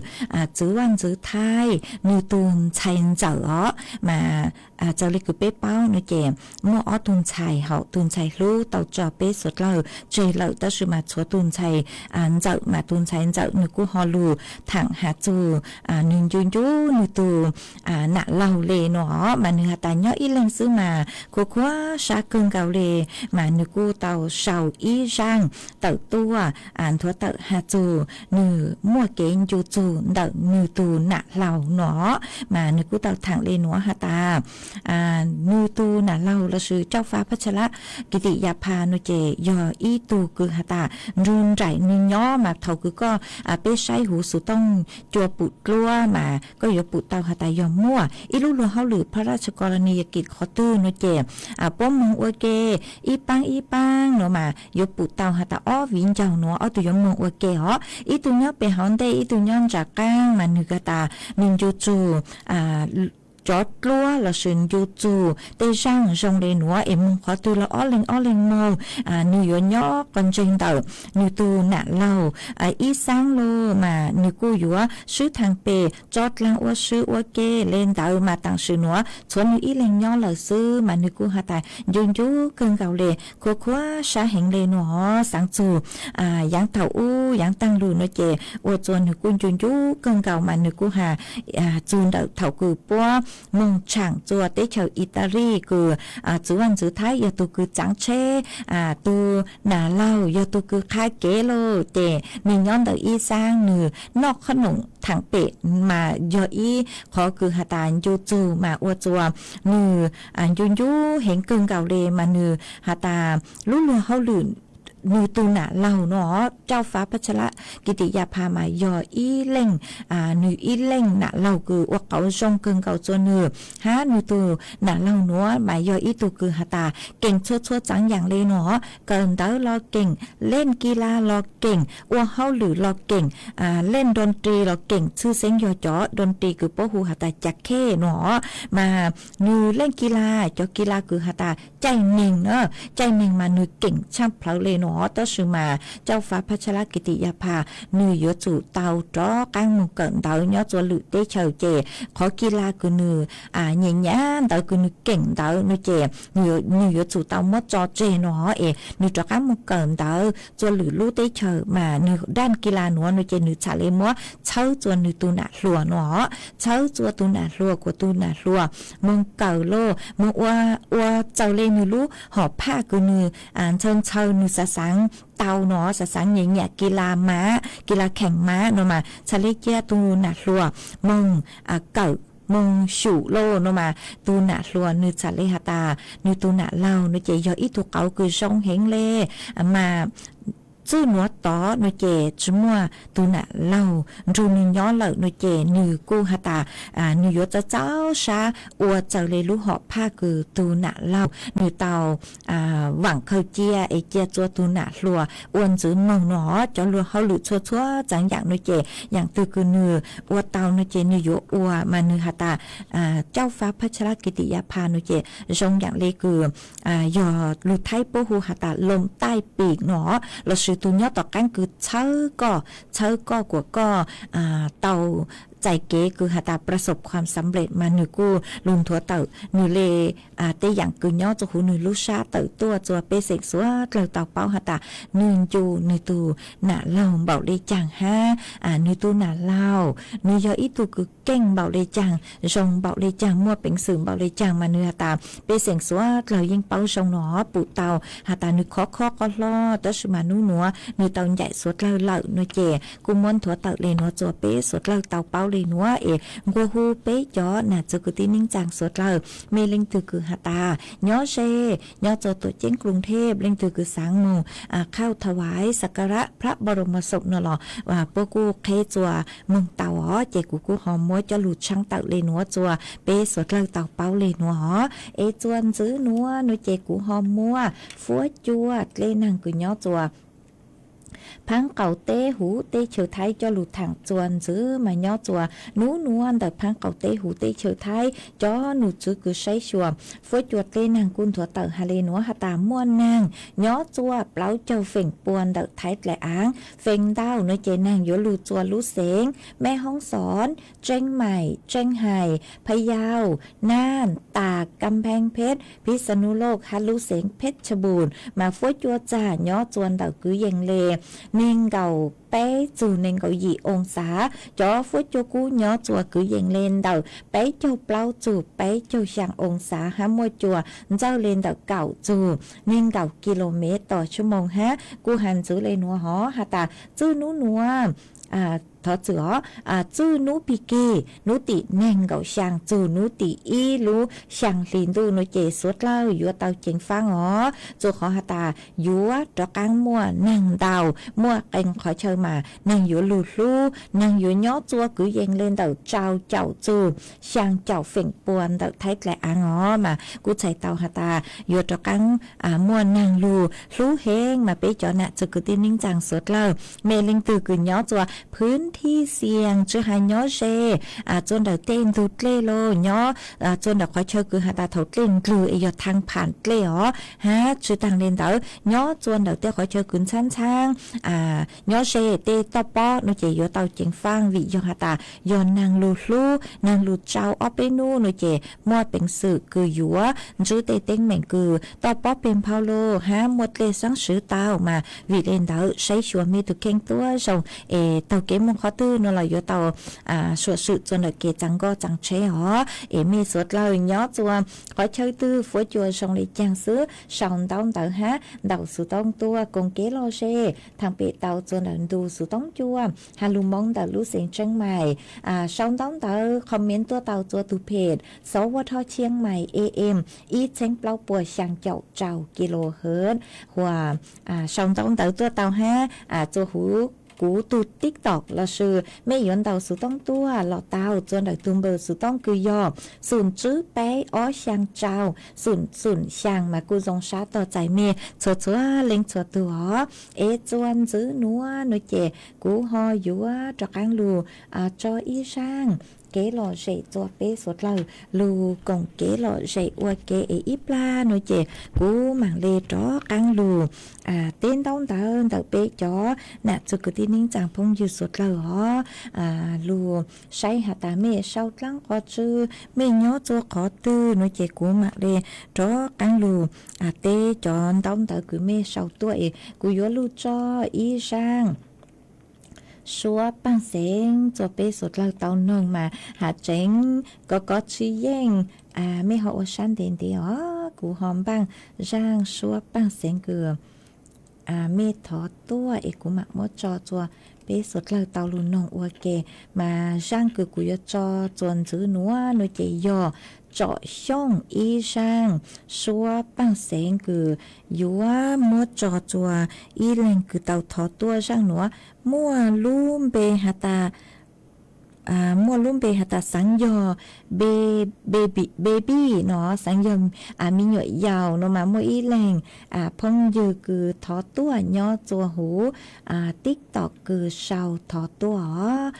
txwv vaaj txwv thaib nwg tug ntxhais ntxawm os. Mas txawm le kws peb paub no ces muaj ob tug ntxhais hauv tug ntxhais hlub tau tso peb suav dlawg tseg lawm, tab sis mas tshuav tug ntxhais ntxawm mas tug ntxhais ntxawm nwg kuj ho lug thaam has txug nwg ncu ncu nwg tug nam laug le no os. Mas nwg has tas nyob ib leeg xwb mas khuv khuav sab kawg nkaus le, mas nwg kuj tau sau ib zaaj tawm tuaj nthuav tawm has txug nwg muaj kev ncu txug ntawm nwg tug nam laug no. Mas nwg kuj tau thaam le nuav has tas nwg tug nam laug lossis เจ้าฟ้าพัชรกิติยาภา no ces yog ib tug kws has tas nrug nraim nwg nyob mas thaus kws koj peb saib huv xuv tooj cua pum dluab mas koj yuav pum tau has tas yog muaj ib lub luag hauj lwm พระราชกรณียกิจ qhov twg no ces puab moog ua ke ib paab ib paab no mas yuav pum tau has tas ob viv ncaus nuav ob tug yuav moog ua ke os. Ib tug nyob pem hauv ntej ib tug nyob ntsa qaab mas nwg has tas nwg ncu txug cov dluab lossis ncu txug tej zaaj zoo le nuav es moog qhov twg los ob leeg ob leeg moog, nwg yuav nyob qhov ntseeg ntawm nwg tug nam laug ib xaab lug mas nwg kuj yuav swb thaag pem tso dlaag ua si ua ke le ntawd mas taam sim nuav tshuav nwg ib leeg nyob lawm xwb mas nwg kuj has tas ncu ncu kawg nkaus le, khuv khuav sab heev le no. Xaav txug yaav thaum ub yaav taag lug no ces ua txug nwg kuj ncu ncu kawg nkaus mas nwg kuj has txug ntawm thaum kws puab moog tshaam txug teb chaws Itali kws txwv vaaj txwv thaib yog tug kws txaav tsheb, tug nam laug yog tug kws qha kev lug ces nwg nyob ntawm ib xaab nwg noj qhob noom thaam pem mas yog ib qhov kws has tas ncu txug mas ua txug nwg ncu ncu heev kawg nkaus le mas nwg has tas lub luag hauj lwm nwg tug nam laug no เจ้าฟ้าพัชรกิติยาภา mas yog ib leeg, nwg ib leeg nam laug kws ua qauv zoo kawg nkaus txug nwg hab nwg tug nam laug nuav mas yog ib tug kws has tas keem txhua txhua txaav yaam le no, kawm ntawv los keem, len kila los keem, ua hauj lwm los keem, len doo ris los keem, tshwj xeeb yog cov doo ris kws puab hu has tas cav khej no mas nwg len kila, cov kila kws has tas caij neeg na, caij neeg mas nwg keem tshaaj plawg le no. Tab sis mas เจ้าฟ้าพัชรกิติยาภา nwg yuav tsum tau rov qaab moog kawm ntawv nyob txug lwm teb chaws ces qhov kila kws nwg nyam nyam ntawd kws nwg keem ntawd no ces nwg yuav tsum tau muab tso tseg no es nwg rov qaab moog kawm ntawv txug lwm lub teb chaws mas nwg daj kila nuav no ces nwg txhad le muab txhawb txug nwg tug nam hluas no, txhawb txug tug nam hluas kuas tug nam hluas moog kawm lauj, moog ua, ua txawm le nwg lub hom phaj kws nwg ntshaw ntshaw nwg xaav xaav tau no, xaav xaav nyam nyam kila mab, kila kheem mab no mas txhad le cia tug nam hluas moog kawm moog xyum lauj no mas tug nam hluas nwg txhad le has tas nwg tug nam laug no ces yog ib tug qauv kws zoo heev le mas txwj nuav tod no ces tsi muaj tug nam laug nrug nwg nyob lawm no ces nwg kuj has tas nwg yuav txaus txaus sab ua txawm le lub hom phaj kws tug nam laug nwg tau vaam khaws cia es cia txug tug nam hluas ua ntxwv moog no. Cov luag hauj lwm txhua txhua txaav yaam no ces yaam twg kws nwg ua tau no ces nwg yuav ua mas nwg has tas เจ้าฟ้าพัชรกิติยาภา no ces zoo yaam le kws yog lug Thaib puab hu has tas ลมใต้ปีก no lossis tug nyob tom qaab kws txhawb koj, txhawb koj kuas koj tau txais kev kws has tasประสบความสำเร็จ mas nwg kuj lug nthuav tawm nwg le tej yaam kws nyob rua huv nwg lub sab tawm tuaj rua peb xeem suav dlawg tau paub has tas nwg ncu nwg tug nam laug npaum le caag hab nwg tug nam laug nwg yog ib tug kws keej npaum le caag, zoo npaum le caag, muaj peev xwm npaum le caag mas nwg has tas peb xeem suav dlawg yeej paub zoo no pum tau has tas nwg khov kho qhov hlob, tab sis mas nub nuav nwg tau ncaim suav dlawg lawm no ces kuj muab nthuav tawm le nuav rua peb suav dlawg tau paub le nuav es nqua hu peb cov nam txwv kwv tij neej tsaa suav dlawg, mej leej twg kws has tas nyob ze, nyob rua tuam ceeb Kruv Theb, leej twg kws xaav moog khauj thawais sakarab พระบรมศพ no los puab kuj qheb rua moog tau os, ces kuv kuj ho muab coj lug tshaab tawm le nuav rua peb suav dlawg tau paub le nuav os. Es rua ntxwv nuav no ces kuv ho muab fuab cua dlej naag kws nyob rua phaab qaum teb huv teb chaws Thaib coj lug thaam rua ntxwv mas nyob rua nub nuav ntawm phaab qaum teb huv teb chaws Thaib cov num tswv kws saib xyuas fuab cua dlej naag kuj nthuav tawm has le nuav has tas muaj naag nyob rua plaub caug feem pua ntawm Thaib dlaim aav. Feem ntau no ces naag yuav lug rua lub xeev Mej Hoob Xoob, Tseeb Maim, Tseeb Hais, Phaj Yauj, Naj, Tas, Kam Pheej Phej, Phij Xa Nub Loj hab lub xeev Phej Tshaj Npum mas fuab cua txag nyob rua ntawm kwv yees le neeg nkaum peb txug neeg nkaum yim oo xav. Cov fuab cua kub nyob rua kwv yees le ntawm peb caug plaub txug peb caug xyaa oo xav hab muaj cua ntxawj le ntawm kaum txug neeg nkaum ki lo mev tos tshaj moos hab kuj has ntxwv le nuav hov has tas txwj nub nuav thov txwm os, txwj nub pig kig nub tim neeg nkaum xyaa txug nub tim ib lub xyaa hli ntuj no ces suav dlawg yuav tau ceev faab os, rua qhov has tas yuav rov qaab muaj naag ntau, muaj qee qhov chaw mas naag yuav lug hlub, naag yuav nyob rua kwv yees le ntawm rau caum txug xyaa caum feem pua ntawm Thaib dlaim aav os mas kuj txhais tau has tas yuav rov qaab muaj naag lug hlub heev mas peb cov nam txwv kwv tij neej tsaa suav dlawg, mej leej twg kws nyob rua phwv thij xias tsi has nyob ze rua ntawm tej ntug dlej los nyob rua ntawm qhov chaw kws has tas thaum dlej ndlwg es yog thaab pham dlej os hab tsi taag le ntawd nyob rua ntawm tej qhov chaw kws ntxhab ntxhab nyob ze tej toj pob no ces yuav tau ceev faab vim yog has tas yog naag lug hlub naag lug tsau ob peb nub no ces muaj peev xwm kws yuav ntsib tej teeb meem kws toj pob peg nphau lug hab muaj dlej xaab swv tau mas vim le ntawd saib xyuas mej tug kheej tuab zoo es taug kev moog qhov twg no los yuav tau suam swm rua ntawm kev tsaa nkoj tsaa tsheb os. Es mej suav dlawg nyob rua qhov chaw twg fuab cua zoo le caag xwb sau ntaub ntawv hab ntaus xuv toob tuaj koom kev lom zem thaam pem tau rua ntawm ntu xuv toob cua has lug Moob ntawm lub xeev Tseeb Maim. Sau ntaub ntawv comment tuaj tau rua tug phem Xov Ua Thoj Tshiab Maim A M ib txheeb plaub puas xyaa caum rau kilohertz huas sau ntaub ntawv tuaj tau hab rua huv kuv tug TikTok lossis mej yuav ntaus xuv toob tuaj los tau rua ntawm tug npawb xuv toob kws yog xum tswb peb ob xyaa rau xum xum xyaa mas kuj zoo sab tog txais mej txhua txhua leej txhua tug os. Es rua ntxwv nuav no ces kuv ho yuav rov qaab lug tso ib zaaj kev lom zem rua peb suav dlawg lug koom kev lom zem ua ke es ib plag no ces kuv maam le rov qaab lug teb ntaub ntawv ntawm peb cov nam txwv kwv tij neej tsaa phooj ywg suav dlawg os. Lug saib has tas mej sau dlaab qhov twg, mej nyob rua qhov twg no ces kuv maam le rov qaab lug teb cov ntaub ntawv kws mej sau tuaj es kuv yuav lug tso ib zaaj suab paaj xeev rua peb suav dlawg tau noog mas has tseev kov kov tsis yeej, mej ho ua sab ntev ntev os. Kuv ho npaaj zaaj suab paaj xeev kws mej thov tuaj es kuv maam muab tso rua peb suav dlawg tau lug noog ua ke. Mas zaaj kws kuv yuav tso rua ntxwv nuav no ces yog tsom xyooj ib zaaj suab paaj xeev kws yuav muab tso rua ib leeg kws tau thov tuaj. Zaaj nuav muaj lub npe has tas muaj lub npe has tas xaav yog baby no, xaav yog me nyuam yaus no mas muaj ib leeg phooj ywg kws thov tuaj nyob rua huv TikTok kws sau thov tuaj os.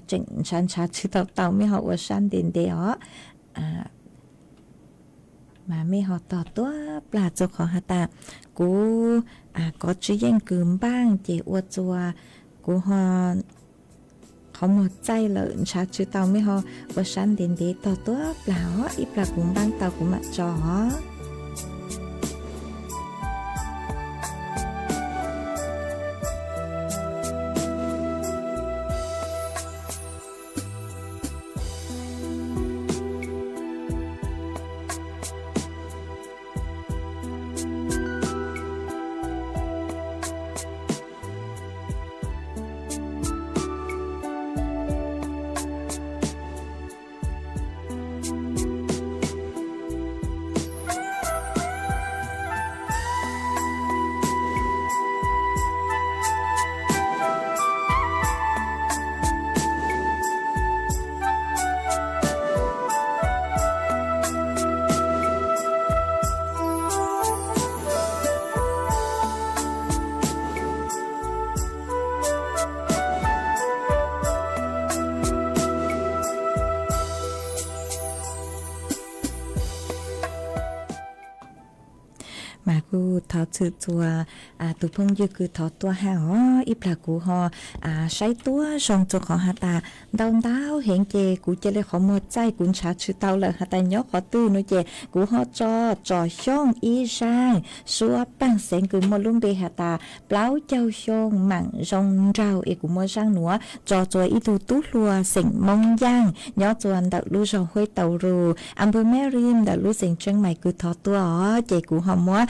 Tseem ntshav ntshav tsis tau tau, mej ho ua sab ntev ntev os. Mas mej ho tog tuab plag rua qhov has tas kuv kov tsis yeej kws npaaj ces ua rua kuv ho, qhov muag txaij lawm ntshav tsis tau, mej ho ua sab ntev ntev tog tuab plag os, ib plag kuv npaab tau kuv mam tso os. Mas kuj thov txhwm txuas tus phooj ywg kws thov tuaj hab os, ib plag kuv ho saib tuab zoo txug qhov has tas ntau ntau heev ces kuv ca le qhov muag txaij kuv ntshav tsis tau lawm has tas nyob qhov twg no ces kuv ho tso tsom xyooj ib zaaj suab paaj xeev kws muaj lub npe has tas plaub caug xyoo maam zoo nraug es kuv muab zaaj nuav tso txuas ib tug tub hluas xeem Moob Yaaj nyob txuas ntawm lub zog Huaib Tau Rus, am pw Mary ntawm lub xeem Tseeb Mais kws thov tuaj os, ces kuv ho muab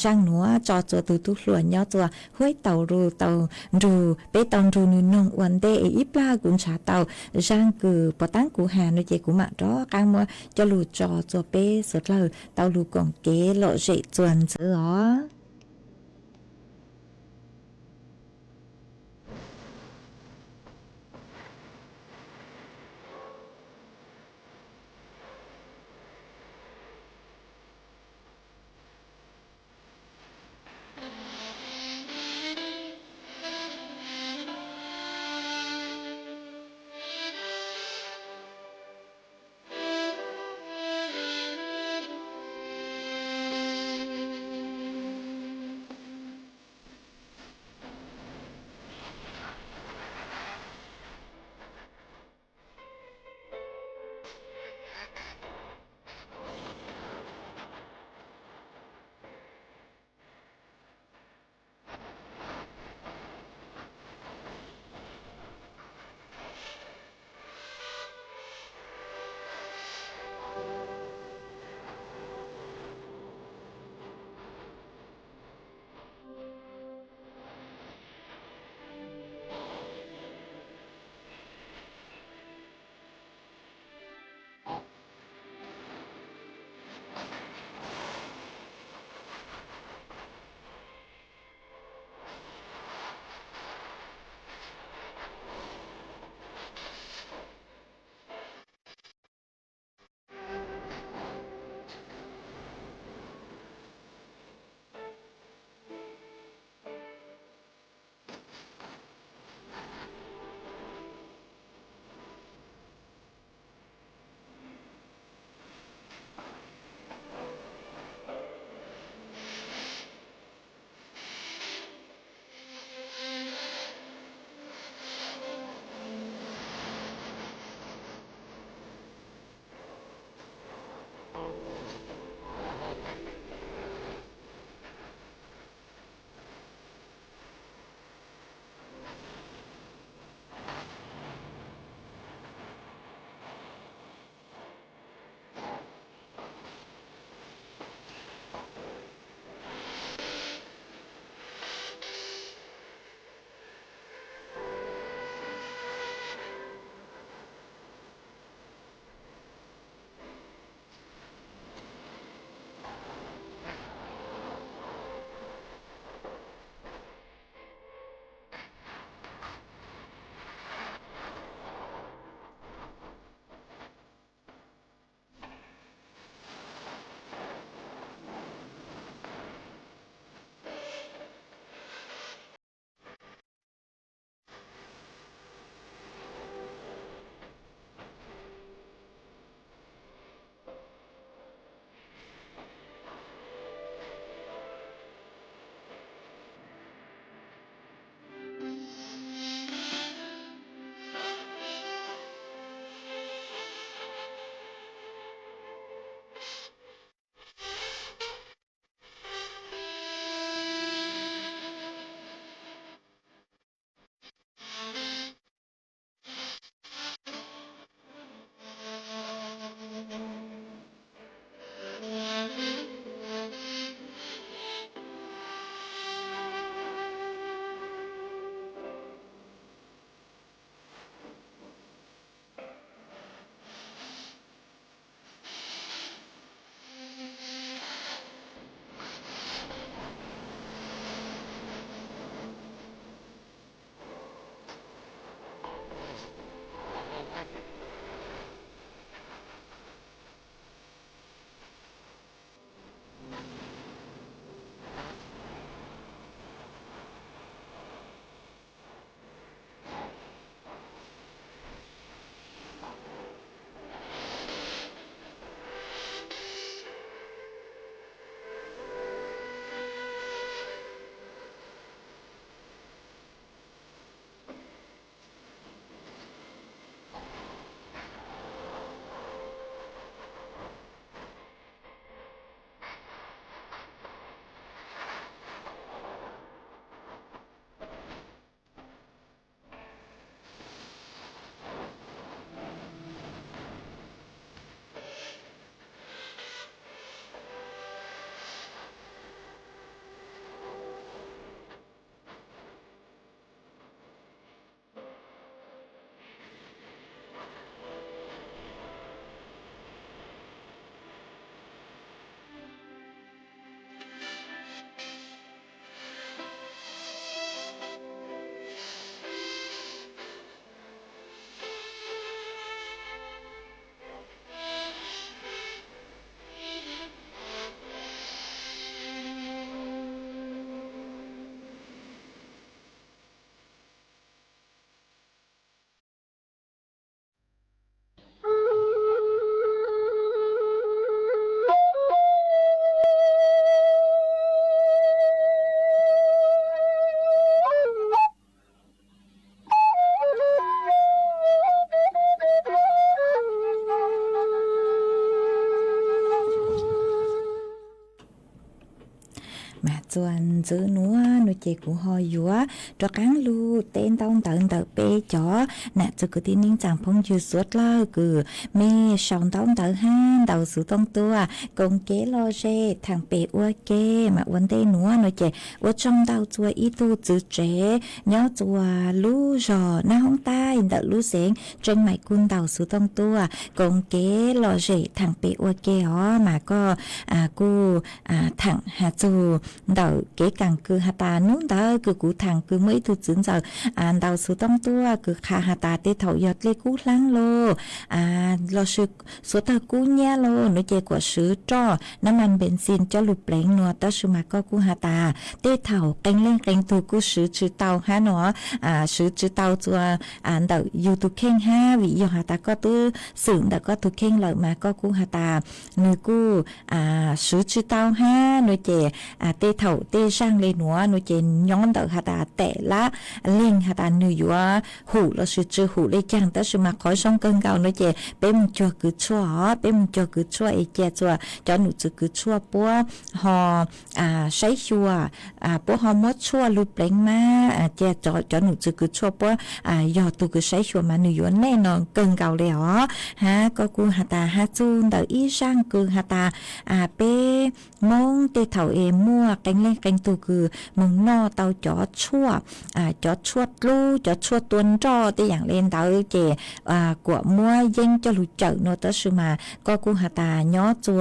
zaaj nuav tso txuas tug tub hluas nyob txuas Huaib Tau Rus tau nrug peb tau nrug nwg noog ua ntej es ib plag kuv ntshav tau zaaj kws puas taab kuv has no ces kuv mam rov qaab muab coj lug tso txuas peb suav dlawg tau lug koom kev lom zem txuas ntxiv os. Txuas ntxiv nuav no ces kuv ho yuav rov qaab lug teb ntaub ntawv ntawm peb cov nam txiv kwv tij neej tsaa phooj ywg suav dlawg kws mej sau ntaub ntawv hab ntaus xuv tooj tuaj koom kev lom zem thaam pem ua ke. Mas ua ntej nuav no ces ua tsaug ntau txug ib tug txiv tsev nyob txug lub zog Nab Hoob Taij ntawm lub xeev Tseem Maim kuj ntaus xuv tooj tuaj koom kev lom zem thaam pem ua ke os. Mas koj kuj thaam has txug ntawm kev kaam kws has tas nub ntawd kws kuv thaam kws muaj ib tug txiv ntxawm ntaus xuv tooj tuaj kws qha has tas tej thaum yog dlej kub hlaab lug lossis xuav tawg kub nyab lug no ces kuas swv roj nab mas npees xis coj lug pleev no. Tab sis mas koj kuj has tas tej thaum qee leej qee tug kuj swv tsi tau hab no, swv tsi tau txug ntawm yug tug kheej hab vim yog has tas koj twb xwm ntawm koj tug kheej lawm mas koj kuj has tas nws kuj swv tsi tau hab no ces tej thaum tej zaaj le nuav no ces nyob ntawm has tas tes lab leeg has tas nws yuav hum lossis tsi hum le caag. Tab sis mas qhov zoo kawg nkaus no ces peb moog cuag kws tshuaj os, peb moog cuag kws tshuaj es cia txug cov num txwv kws tshuaj puab ho saib xyuas, puab ho muab tshuaj lug pleev mas cia cov num txwv kws tshuaj puab yog tug kws saib xyuas mas nws yuav nej no kawg nkaus le os. Hab koj kuj has tas has txug ntawm ib zaaj kws has tas peb Moob tej thaum es muaj qee leej qee tug kws moog noj tau cov tshuaj, cov tshuaj dlub, cov tshuaj tua nroj tej yaam le ntawd ces kuam muab yeeb coj lug cawm no. Tab sis mas koj kuj has tas nyob txug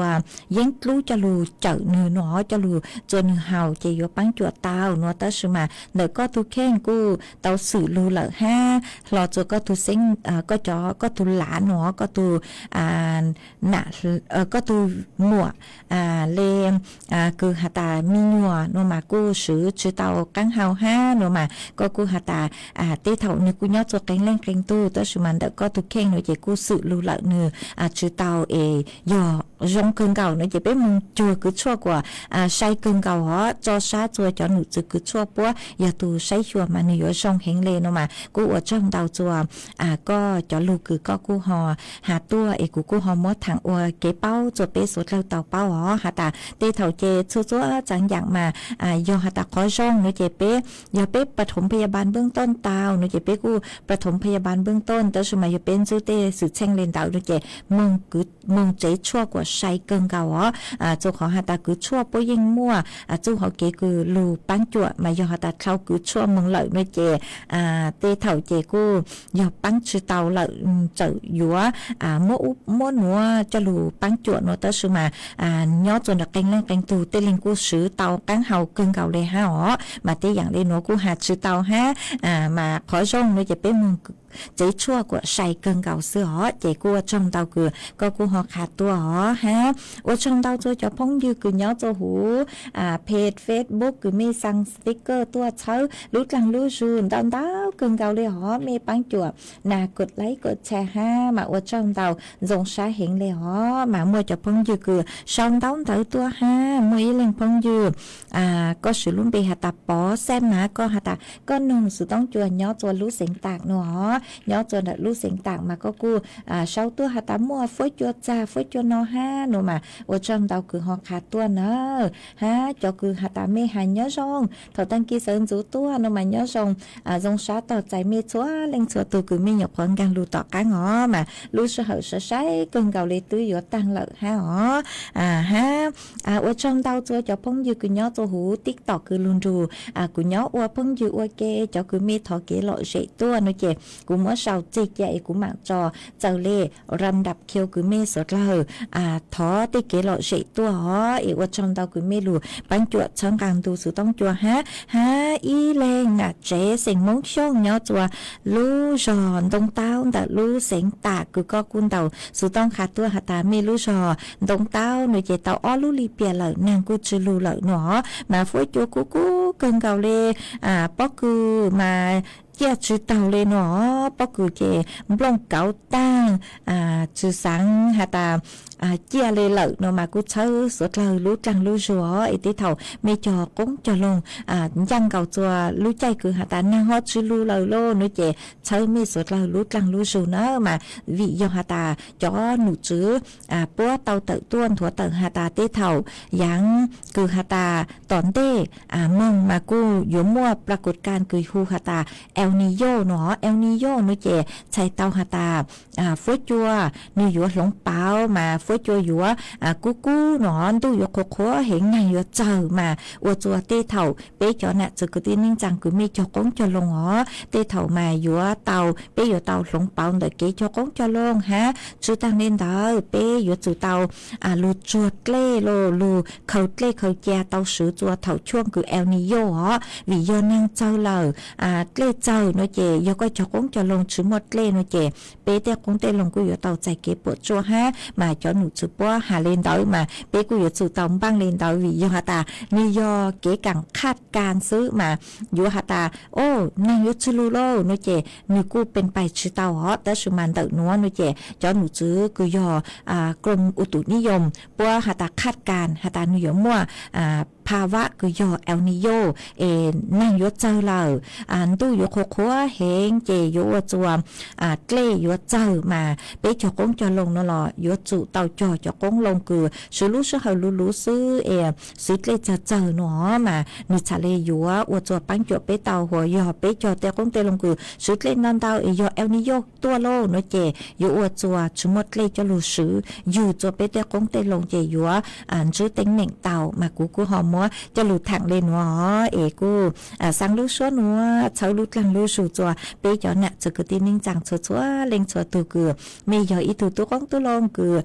yeeb dlub coj lug cawm nwg no, coj lug txua nwg haus ces yuav paab cuam tau no. Tab sis mas ntawm koj tug kheej kuj tau xwm lug lawm hab hlo txug koj tug xeeb, koj cov, koj tug lav no, koj tug nam, koj tug muam le kws has tas me nyuam no mas kuj swv tsi tau qaab hau hab no mas koj kuj has tas tej thaum nwg kuj nyob txug qee leej qee tug tab sis mas ntawm koj tug kheej no ces kuj xwm lug lawm nwg tsi tau es yog zoo kawg nkaus no ces peb moog cuag kws tshuaj kuas sai kawg nkaus hov tso sab txug cov num txwv kws tshuaj puab yog tug saib xyuas mas nwg yuav zoo heev le no mas kuj ua tsaug ntau txug koj cov lug kws koj kuj ho has tuaj es kuv kuj ho muab thaam ua kev paub txug peb suav dlawg tau paub hov. Has tas tej thaum ces txhua txhua tsaam yaam mas yog has tas qhov zoo no ces peb, yog peb pas thoov phaya bal npoob tooj tau no ces peb kuj pas thoov phaya bal npoob tooj, tab sis mas yog peb ntsib tej xwm txheej le ntawd no ces moog tsev tshuaj kuas sai kawg nkaus hov. Txug qhov has tas kws tshuaj puab yeej muaj txuj hauv kev kws lug paab cuam mas yog has tas dlhau kws tshuaj moog lawm no ces tej thaum ces kuj yog paab tsi tau lawm txawm yuav muab ub muab nuav coj lug paab cuam no. Tab sis mas nyob txug ntawm qee leej qee tug tej leeg kuj swv tau qaab hau kawg nkaus le hab os. Mas tej yaam le nuav kuj has tsi tau hab, mas qhov zoo no ces peb moog tsev tshuaj kuas sai kawg nkaus xwb os. Ces kuj ua tsaug ntau kws koj kuj ho qha tuaj os hab ua tsaug ntau txug cov phooj ywg kws nyob txug huv page Facebook kws mej xaa sticker tuaj txhawb lub dlaag lub zug ntau ntau kawg nkaus le hov. Mej paab cuam nas kod like kod share hab mas ua tsaug ntau, ntxoo sab heev le hov. Mas muaj cov phooj ywg kws sau ntaub ntawv tuaj hab muaj ib leeg phooj ywg koj swv lub npe has tas Pov Xaj mas koj has tas koj noog xuv toob cua nyob txug lub xeev Taam no hov, nyob txug ntawm lub xeev Taam mas koj kuj sau tuaj has tas muaj fuab cua txag fuab cua no hab no mas ua tsaug ntau kws ho qha tuaj na. Hab cov kws has tas mej has nyob zoo thaum taag kis sawv ntxuv tuaj no mas nyob zoo, zoo sab tog txais mej txhua leej txhua tug kws mej nyuam qhuav nkaag lug tom qaab os. Mas lub sij hawm sai sai kawg nkaus le twb yuav taag lawm hab os. Hab ua tsaug ntau txug cov phooj ywg kws nyob txug huv TikTok kws lug nrug kuv nyob ua phooj ywg ua ke, cov kws mej thov kev lom zem tuaj no ces kuv muab sau tseg ca es kuv maam tso txawm le ram dap khiu kws mej suav dlawg thov tej kev lom zem tuaj os. Es ua tsaug ntau kws mej lug paab cuam txhawb nqaa ntu xuv toob cua hab. Hab ib leeg nam tsev xeem Moob Xyooj nyob txug lub zog Ntoo Taub ntawm lub xeev Taam kws koj kuj ntaus xuv toob qha tuaj has tas mej lub zog Ntoo Taub no ces tau ob lub lim piam lawm naag kuj tsi lug lawm no. Mas fuab cua kuj kuj kawg nkaus li, pob kws mas ciaj tsis taug li no, pob kws ces nplooj kauv taag, tsis xaav has tas ciaj li lawm no mas kuj txhawb suav dlawg lub dlaag lub zug os. Es tej thaum mej cog qoob cog loo ncaaj nkaus txug lub caij kws has tas naag ho tsis lug lawm lauj no ces txhawb mej suav dlawg lub dlaag lub zug na mas vim yog has tas cov num tswv puab tau tawm tuaj nthuav tawm has tas tej thaum yaav kws has tas tom ntej moog mas kuj yuav muaj pla kos kas kws hu has tas El Niño no. El Niño no ces txhais tau has tas fuab cua nwg yuav hloov pauv mas fuab cua yuav kub kub no, ntuj yuav qhuav qhuav heev, naag yuav txawg mas ua rua tej thaum peb cov nam txwv kwv tij neej tsaa kws mej cog qoob cog loo os, tej thaum mas yuav tau, peb yuav tau hloov pauv ntawm kev cog qoob cog loo hab. Tsi taag le ntawd peb yuav tsum tau lug tsuag dlej los lug khaws dlej khaws ca tau swv rua thaum cuaj kws El Niño os, vim yog naag txawg lawm, dlej txawg no ces yog koj cog qoob cog loo tsis muaj dlej no ces peb tej qoob tej loo kuj yuav tau txais kev puam tsuaj hab. Mas cov num tswv puab has le ntawd mas peb kuj yuav tsum tau npaaj le ntawd vim yog has tas nwg yog kev kaam khaj kas xwb mas yuav has tas o, naag yuav txawg lug lauj no ces nwg kuj pes pais tsis tau os. Tab sis mas ntawm nuav no ces cov num tswv kws yog krom u tus nib yoos puab has tas khaj kas has tas nwg yuav muaj pha vam kws yog El Niño es naag yuav txawg lawm, ntuj yuav qhuav qhuav heev ces yuav ua rua dlej yuav txawg mas peb cog qoob cog loo no los yuav tsum tau cog cov qoob loo kws swv lub sij hawm luv luv xwb es swv dlej txawg txawg no mas nwg txhad le yuav ua rua paab cuam peb tau. Huas yog peb cog tej qoob tej loo kws swv dlej ntau ntau es yog El Niño tuaj lauj no ces yuav ua rua tsis muaj dlej coj lug swv ywg rua peb tej qoob tej loo ces yuav ntsib teeb meem tau. Mas kuv kuj ho muab coj lug thaam le nuav os es kuj xaa lub suab nuav txhawb lub dlaag lub zug rua peb cov nam txwv kwv tij neej tsaa txhua txhua leej txhua tug kws mej yog ib tug tub qoob tub loo kws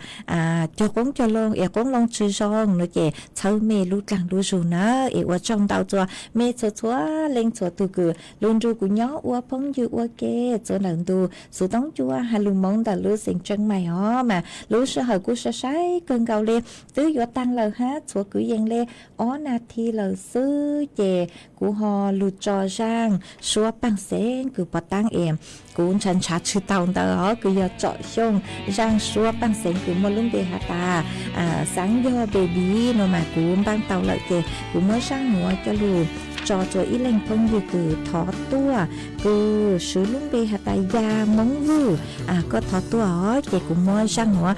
cog qoob cog loo es qoob loo tsis zoo no ces txhawb mej lub dlaag lub zug na. Es ua tsaug ntau rua mej txhua txhua leej txhua tug kws lug nrug kuv nyob ua phooj ywg ua ke rua ntawm ntu xuv toob cua has lug moov ntawm lub xeev Tseeb Mais os. Mas lub sij hawm kuj sai sai kawg nkaus le, twb yuav taag lawm hab txhuav kwv yees le ob nas this lawm xwb ces kuv ho lug tso zaaj suab paaj xeeb kws pov taab es kuv ntshaw ntshaw tsis tau ntawd os, kws yog Tsom Xyooj zaaj suab paaj xeeb kws muaj lub npe has tas Xaav Yog Baby no mas kuv npaaj tau lawm ces kuv muab zaaj nuav coj lug tso rua ib leeg phooj ywg kws thov tuaj, kws swv lub npe has tas Ya Moob Vwj. Koj thov tuaj os ces kuv muab zaaj nuav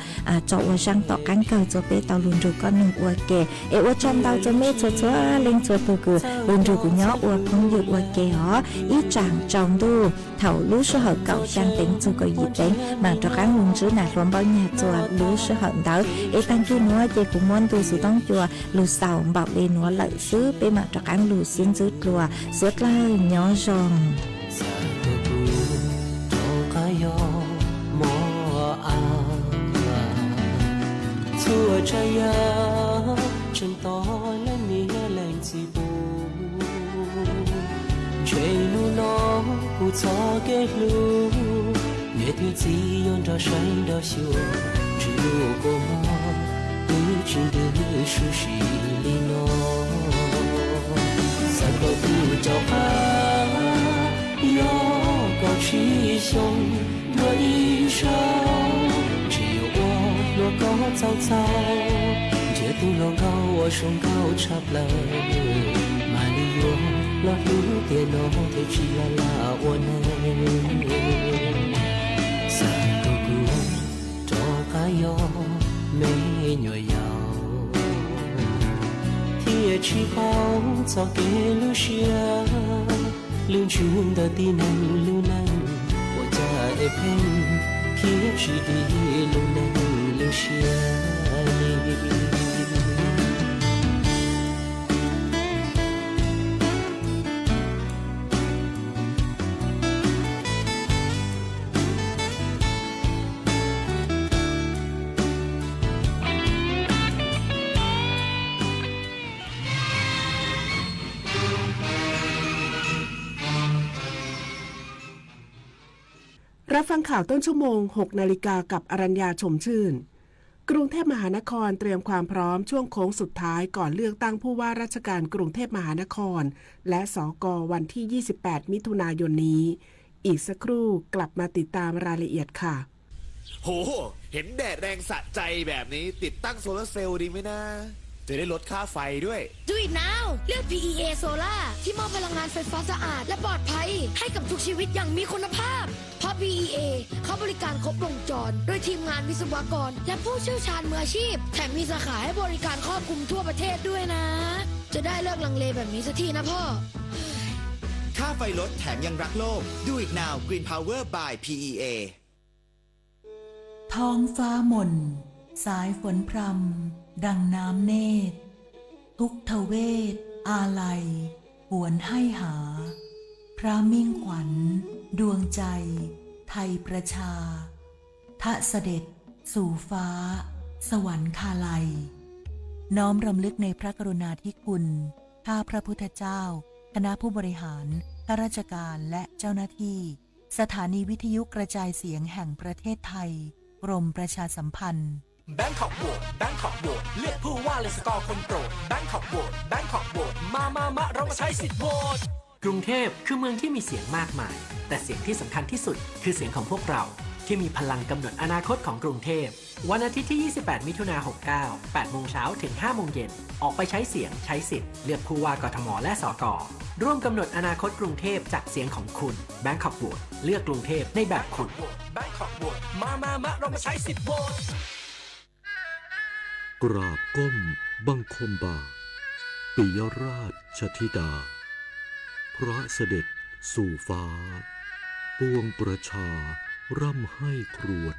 tso ua zaaj tom qaab kawg rua peb tau lug nrug koj noog ua ke. Es ua tsaug ntau rua mej txhua txhua leej txhua tug kws lug nrug kuv nyob ua phooj ywg ua ke os. Ib tsaam tsaus ntuj thaum lub sij hawm kaum xyaa teev txug kaum yim teev mam rov qaab lug ntsib nam hluas npaum nyag rua lub sij hawm ntawd. Es taag kig nuav ces kuv muab ntu xuv toob cua lug xaus npaum le nuav lawm xwb, peb mam rov qaab lug sib ntsib dlua, suav dlawg nyob zoo. Txhua tsav yam tseem tos leej niam leej txiv pub. Ntshe hnub no kuv txoj kev hlub, niam thiab txiv yuav nrog saib nrog xyuas, ntshe lub kua muag twb tsis ntws sub sim li no. Xav kom kuv rov qab yog kaum tsib xyoo dua ib zaug, ntshe yuav ua hluas nkauj txaus txaus, nrhiav tus hluas nkauj uas zoo nkauj tshaj plaws, mam li yuav los hlub tiam no thiaj tsis laj laj ua neej. Xav kom kuv rov qab yog me nyuam yaus, thiaj tsis paub txoj kev lub siab, lub ntsws ntawm tib neeg lub neej, ua cas es pheej thiaj tsis dim lub neej lub siab li.รับฟังข่าวต้นชั่วโมง หกนาฬิกา กับอรัญญา ชมชื่น กรุงเทพมหานครเตรียมความพร้อมช่วงโค้งสุดท้ายก่อนเลือกตั้งผู้ว่าราชการกรุงเทพมหานคร และ สก วันที่ ยี่สิบแปด มิถุนายนนี้ อีกสักครู่กลับมาติดตามรายละเอียดค่ะ โห เห็นแดดแรงสะใจแบบนี้ติดตั้งโซลาร์เซลล์ดีไหมนะ จะได้ลดค่าไฟด้วย Do it now เลือก พี อี เอ Solar ที่มอบพลังงานไฟฟ้าสะอาดและปลอดภัยให้กับทุกชีวิตอย่างมีคุณภาพ เพราะ พี อี เอ เขาบริการครบวงจร โดยทีมงานวิศวกร และผู้เชี่ยวชาญมืออาชีพ แถมมีสาขาให้บริการครอบคลุมทั่วประเทศด้วยนะ จะได้เลิกลังเลแบบนี้สักทีนะพ่อ ค่าไฟลดแถมยังรักโลก Do it now Green Power by พี อี เอ ท้องฟ้ามน สายฝนพรำ ดังน้ำเนตร ทุกทเวศ อาลัย หวนให้หา พระมิ่งขวัญ ดวงใจ ไทยประชา ทะเสด็จ สู่ฟ้า สวรรคาลัย น้อมรำลึกในพระกรุณาธิคุณ ข้าพระพุทธเจ้า คณะผู้บริหาร ข้าราชการ และเจ้าหน้าที่ สถานีวิทยุกระจายเสียงแห่งประเทศไทย กรมประชาสัมพันธ์ Bangkok Vote Bangkok Vote เลือกผู้ว่าเลยสกอร์คนโปรด Bangkok Vote Bangkok Vote มามามาเรามาใช้สิทธิ์โหวต กรุงเทพคือเมืองที่มีเสียงมากมาย แต่เสียงที่สำคัญที่สุดคือเสียงของพวกเรา ที่มีพลังกำหนดอนาคตของกรุงเทพ วันอาทิตย์ที่ ยี่สิบแปด มิถุนายน หกเก้า แปดโมงเช้าถึง ห้าโมงเย็น ออกไปใช้เสียงใช้สิทธิ์เลือกผู้ว่ากทม และ สก ร่วมกำหนดอนาคตกรุงเทพจากเสียงของคุณ Bangkok Vote เลือกกรุงเทพในแบบคุณ Bangkok Vote มามามาเรามาใช้สิทธิ์โหวต กราบก้มบังคมบาท ปิยราชธิดา พระเสด็จสู่ฟ้า ปวงประชาร่ำไห้ครวญ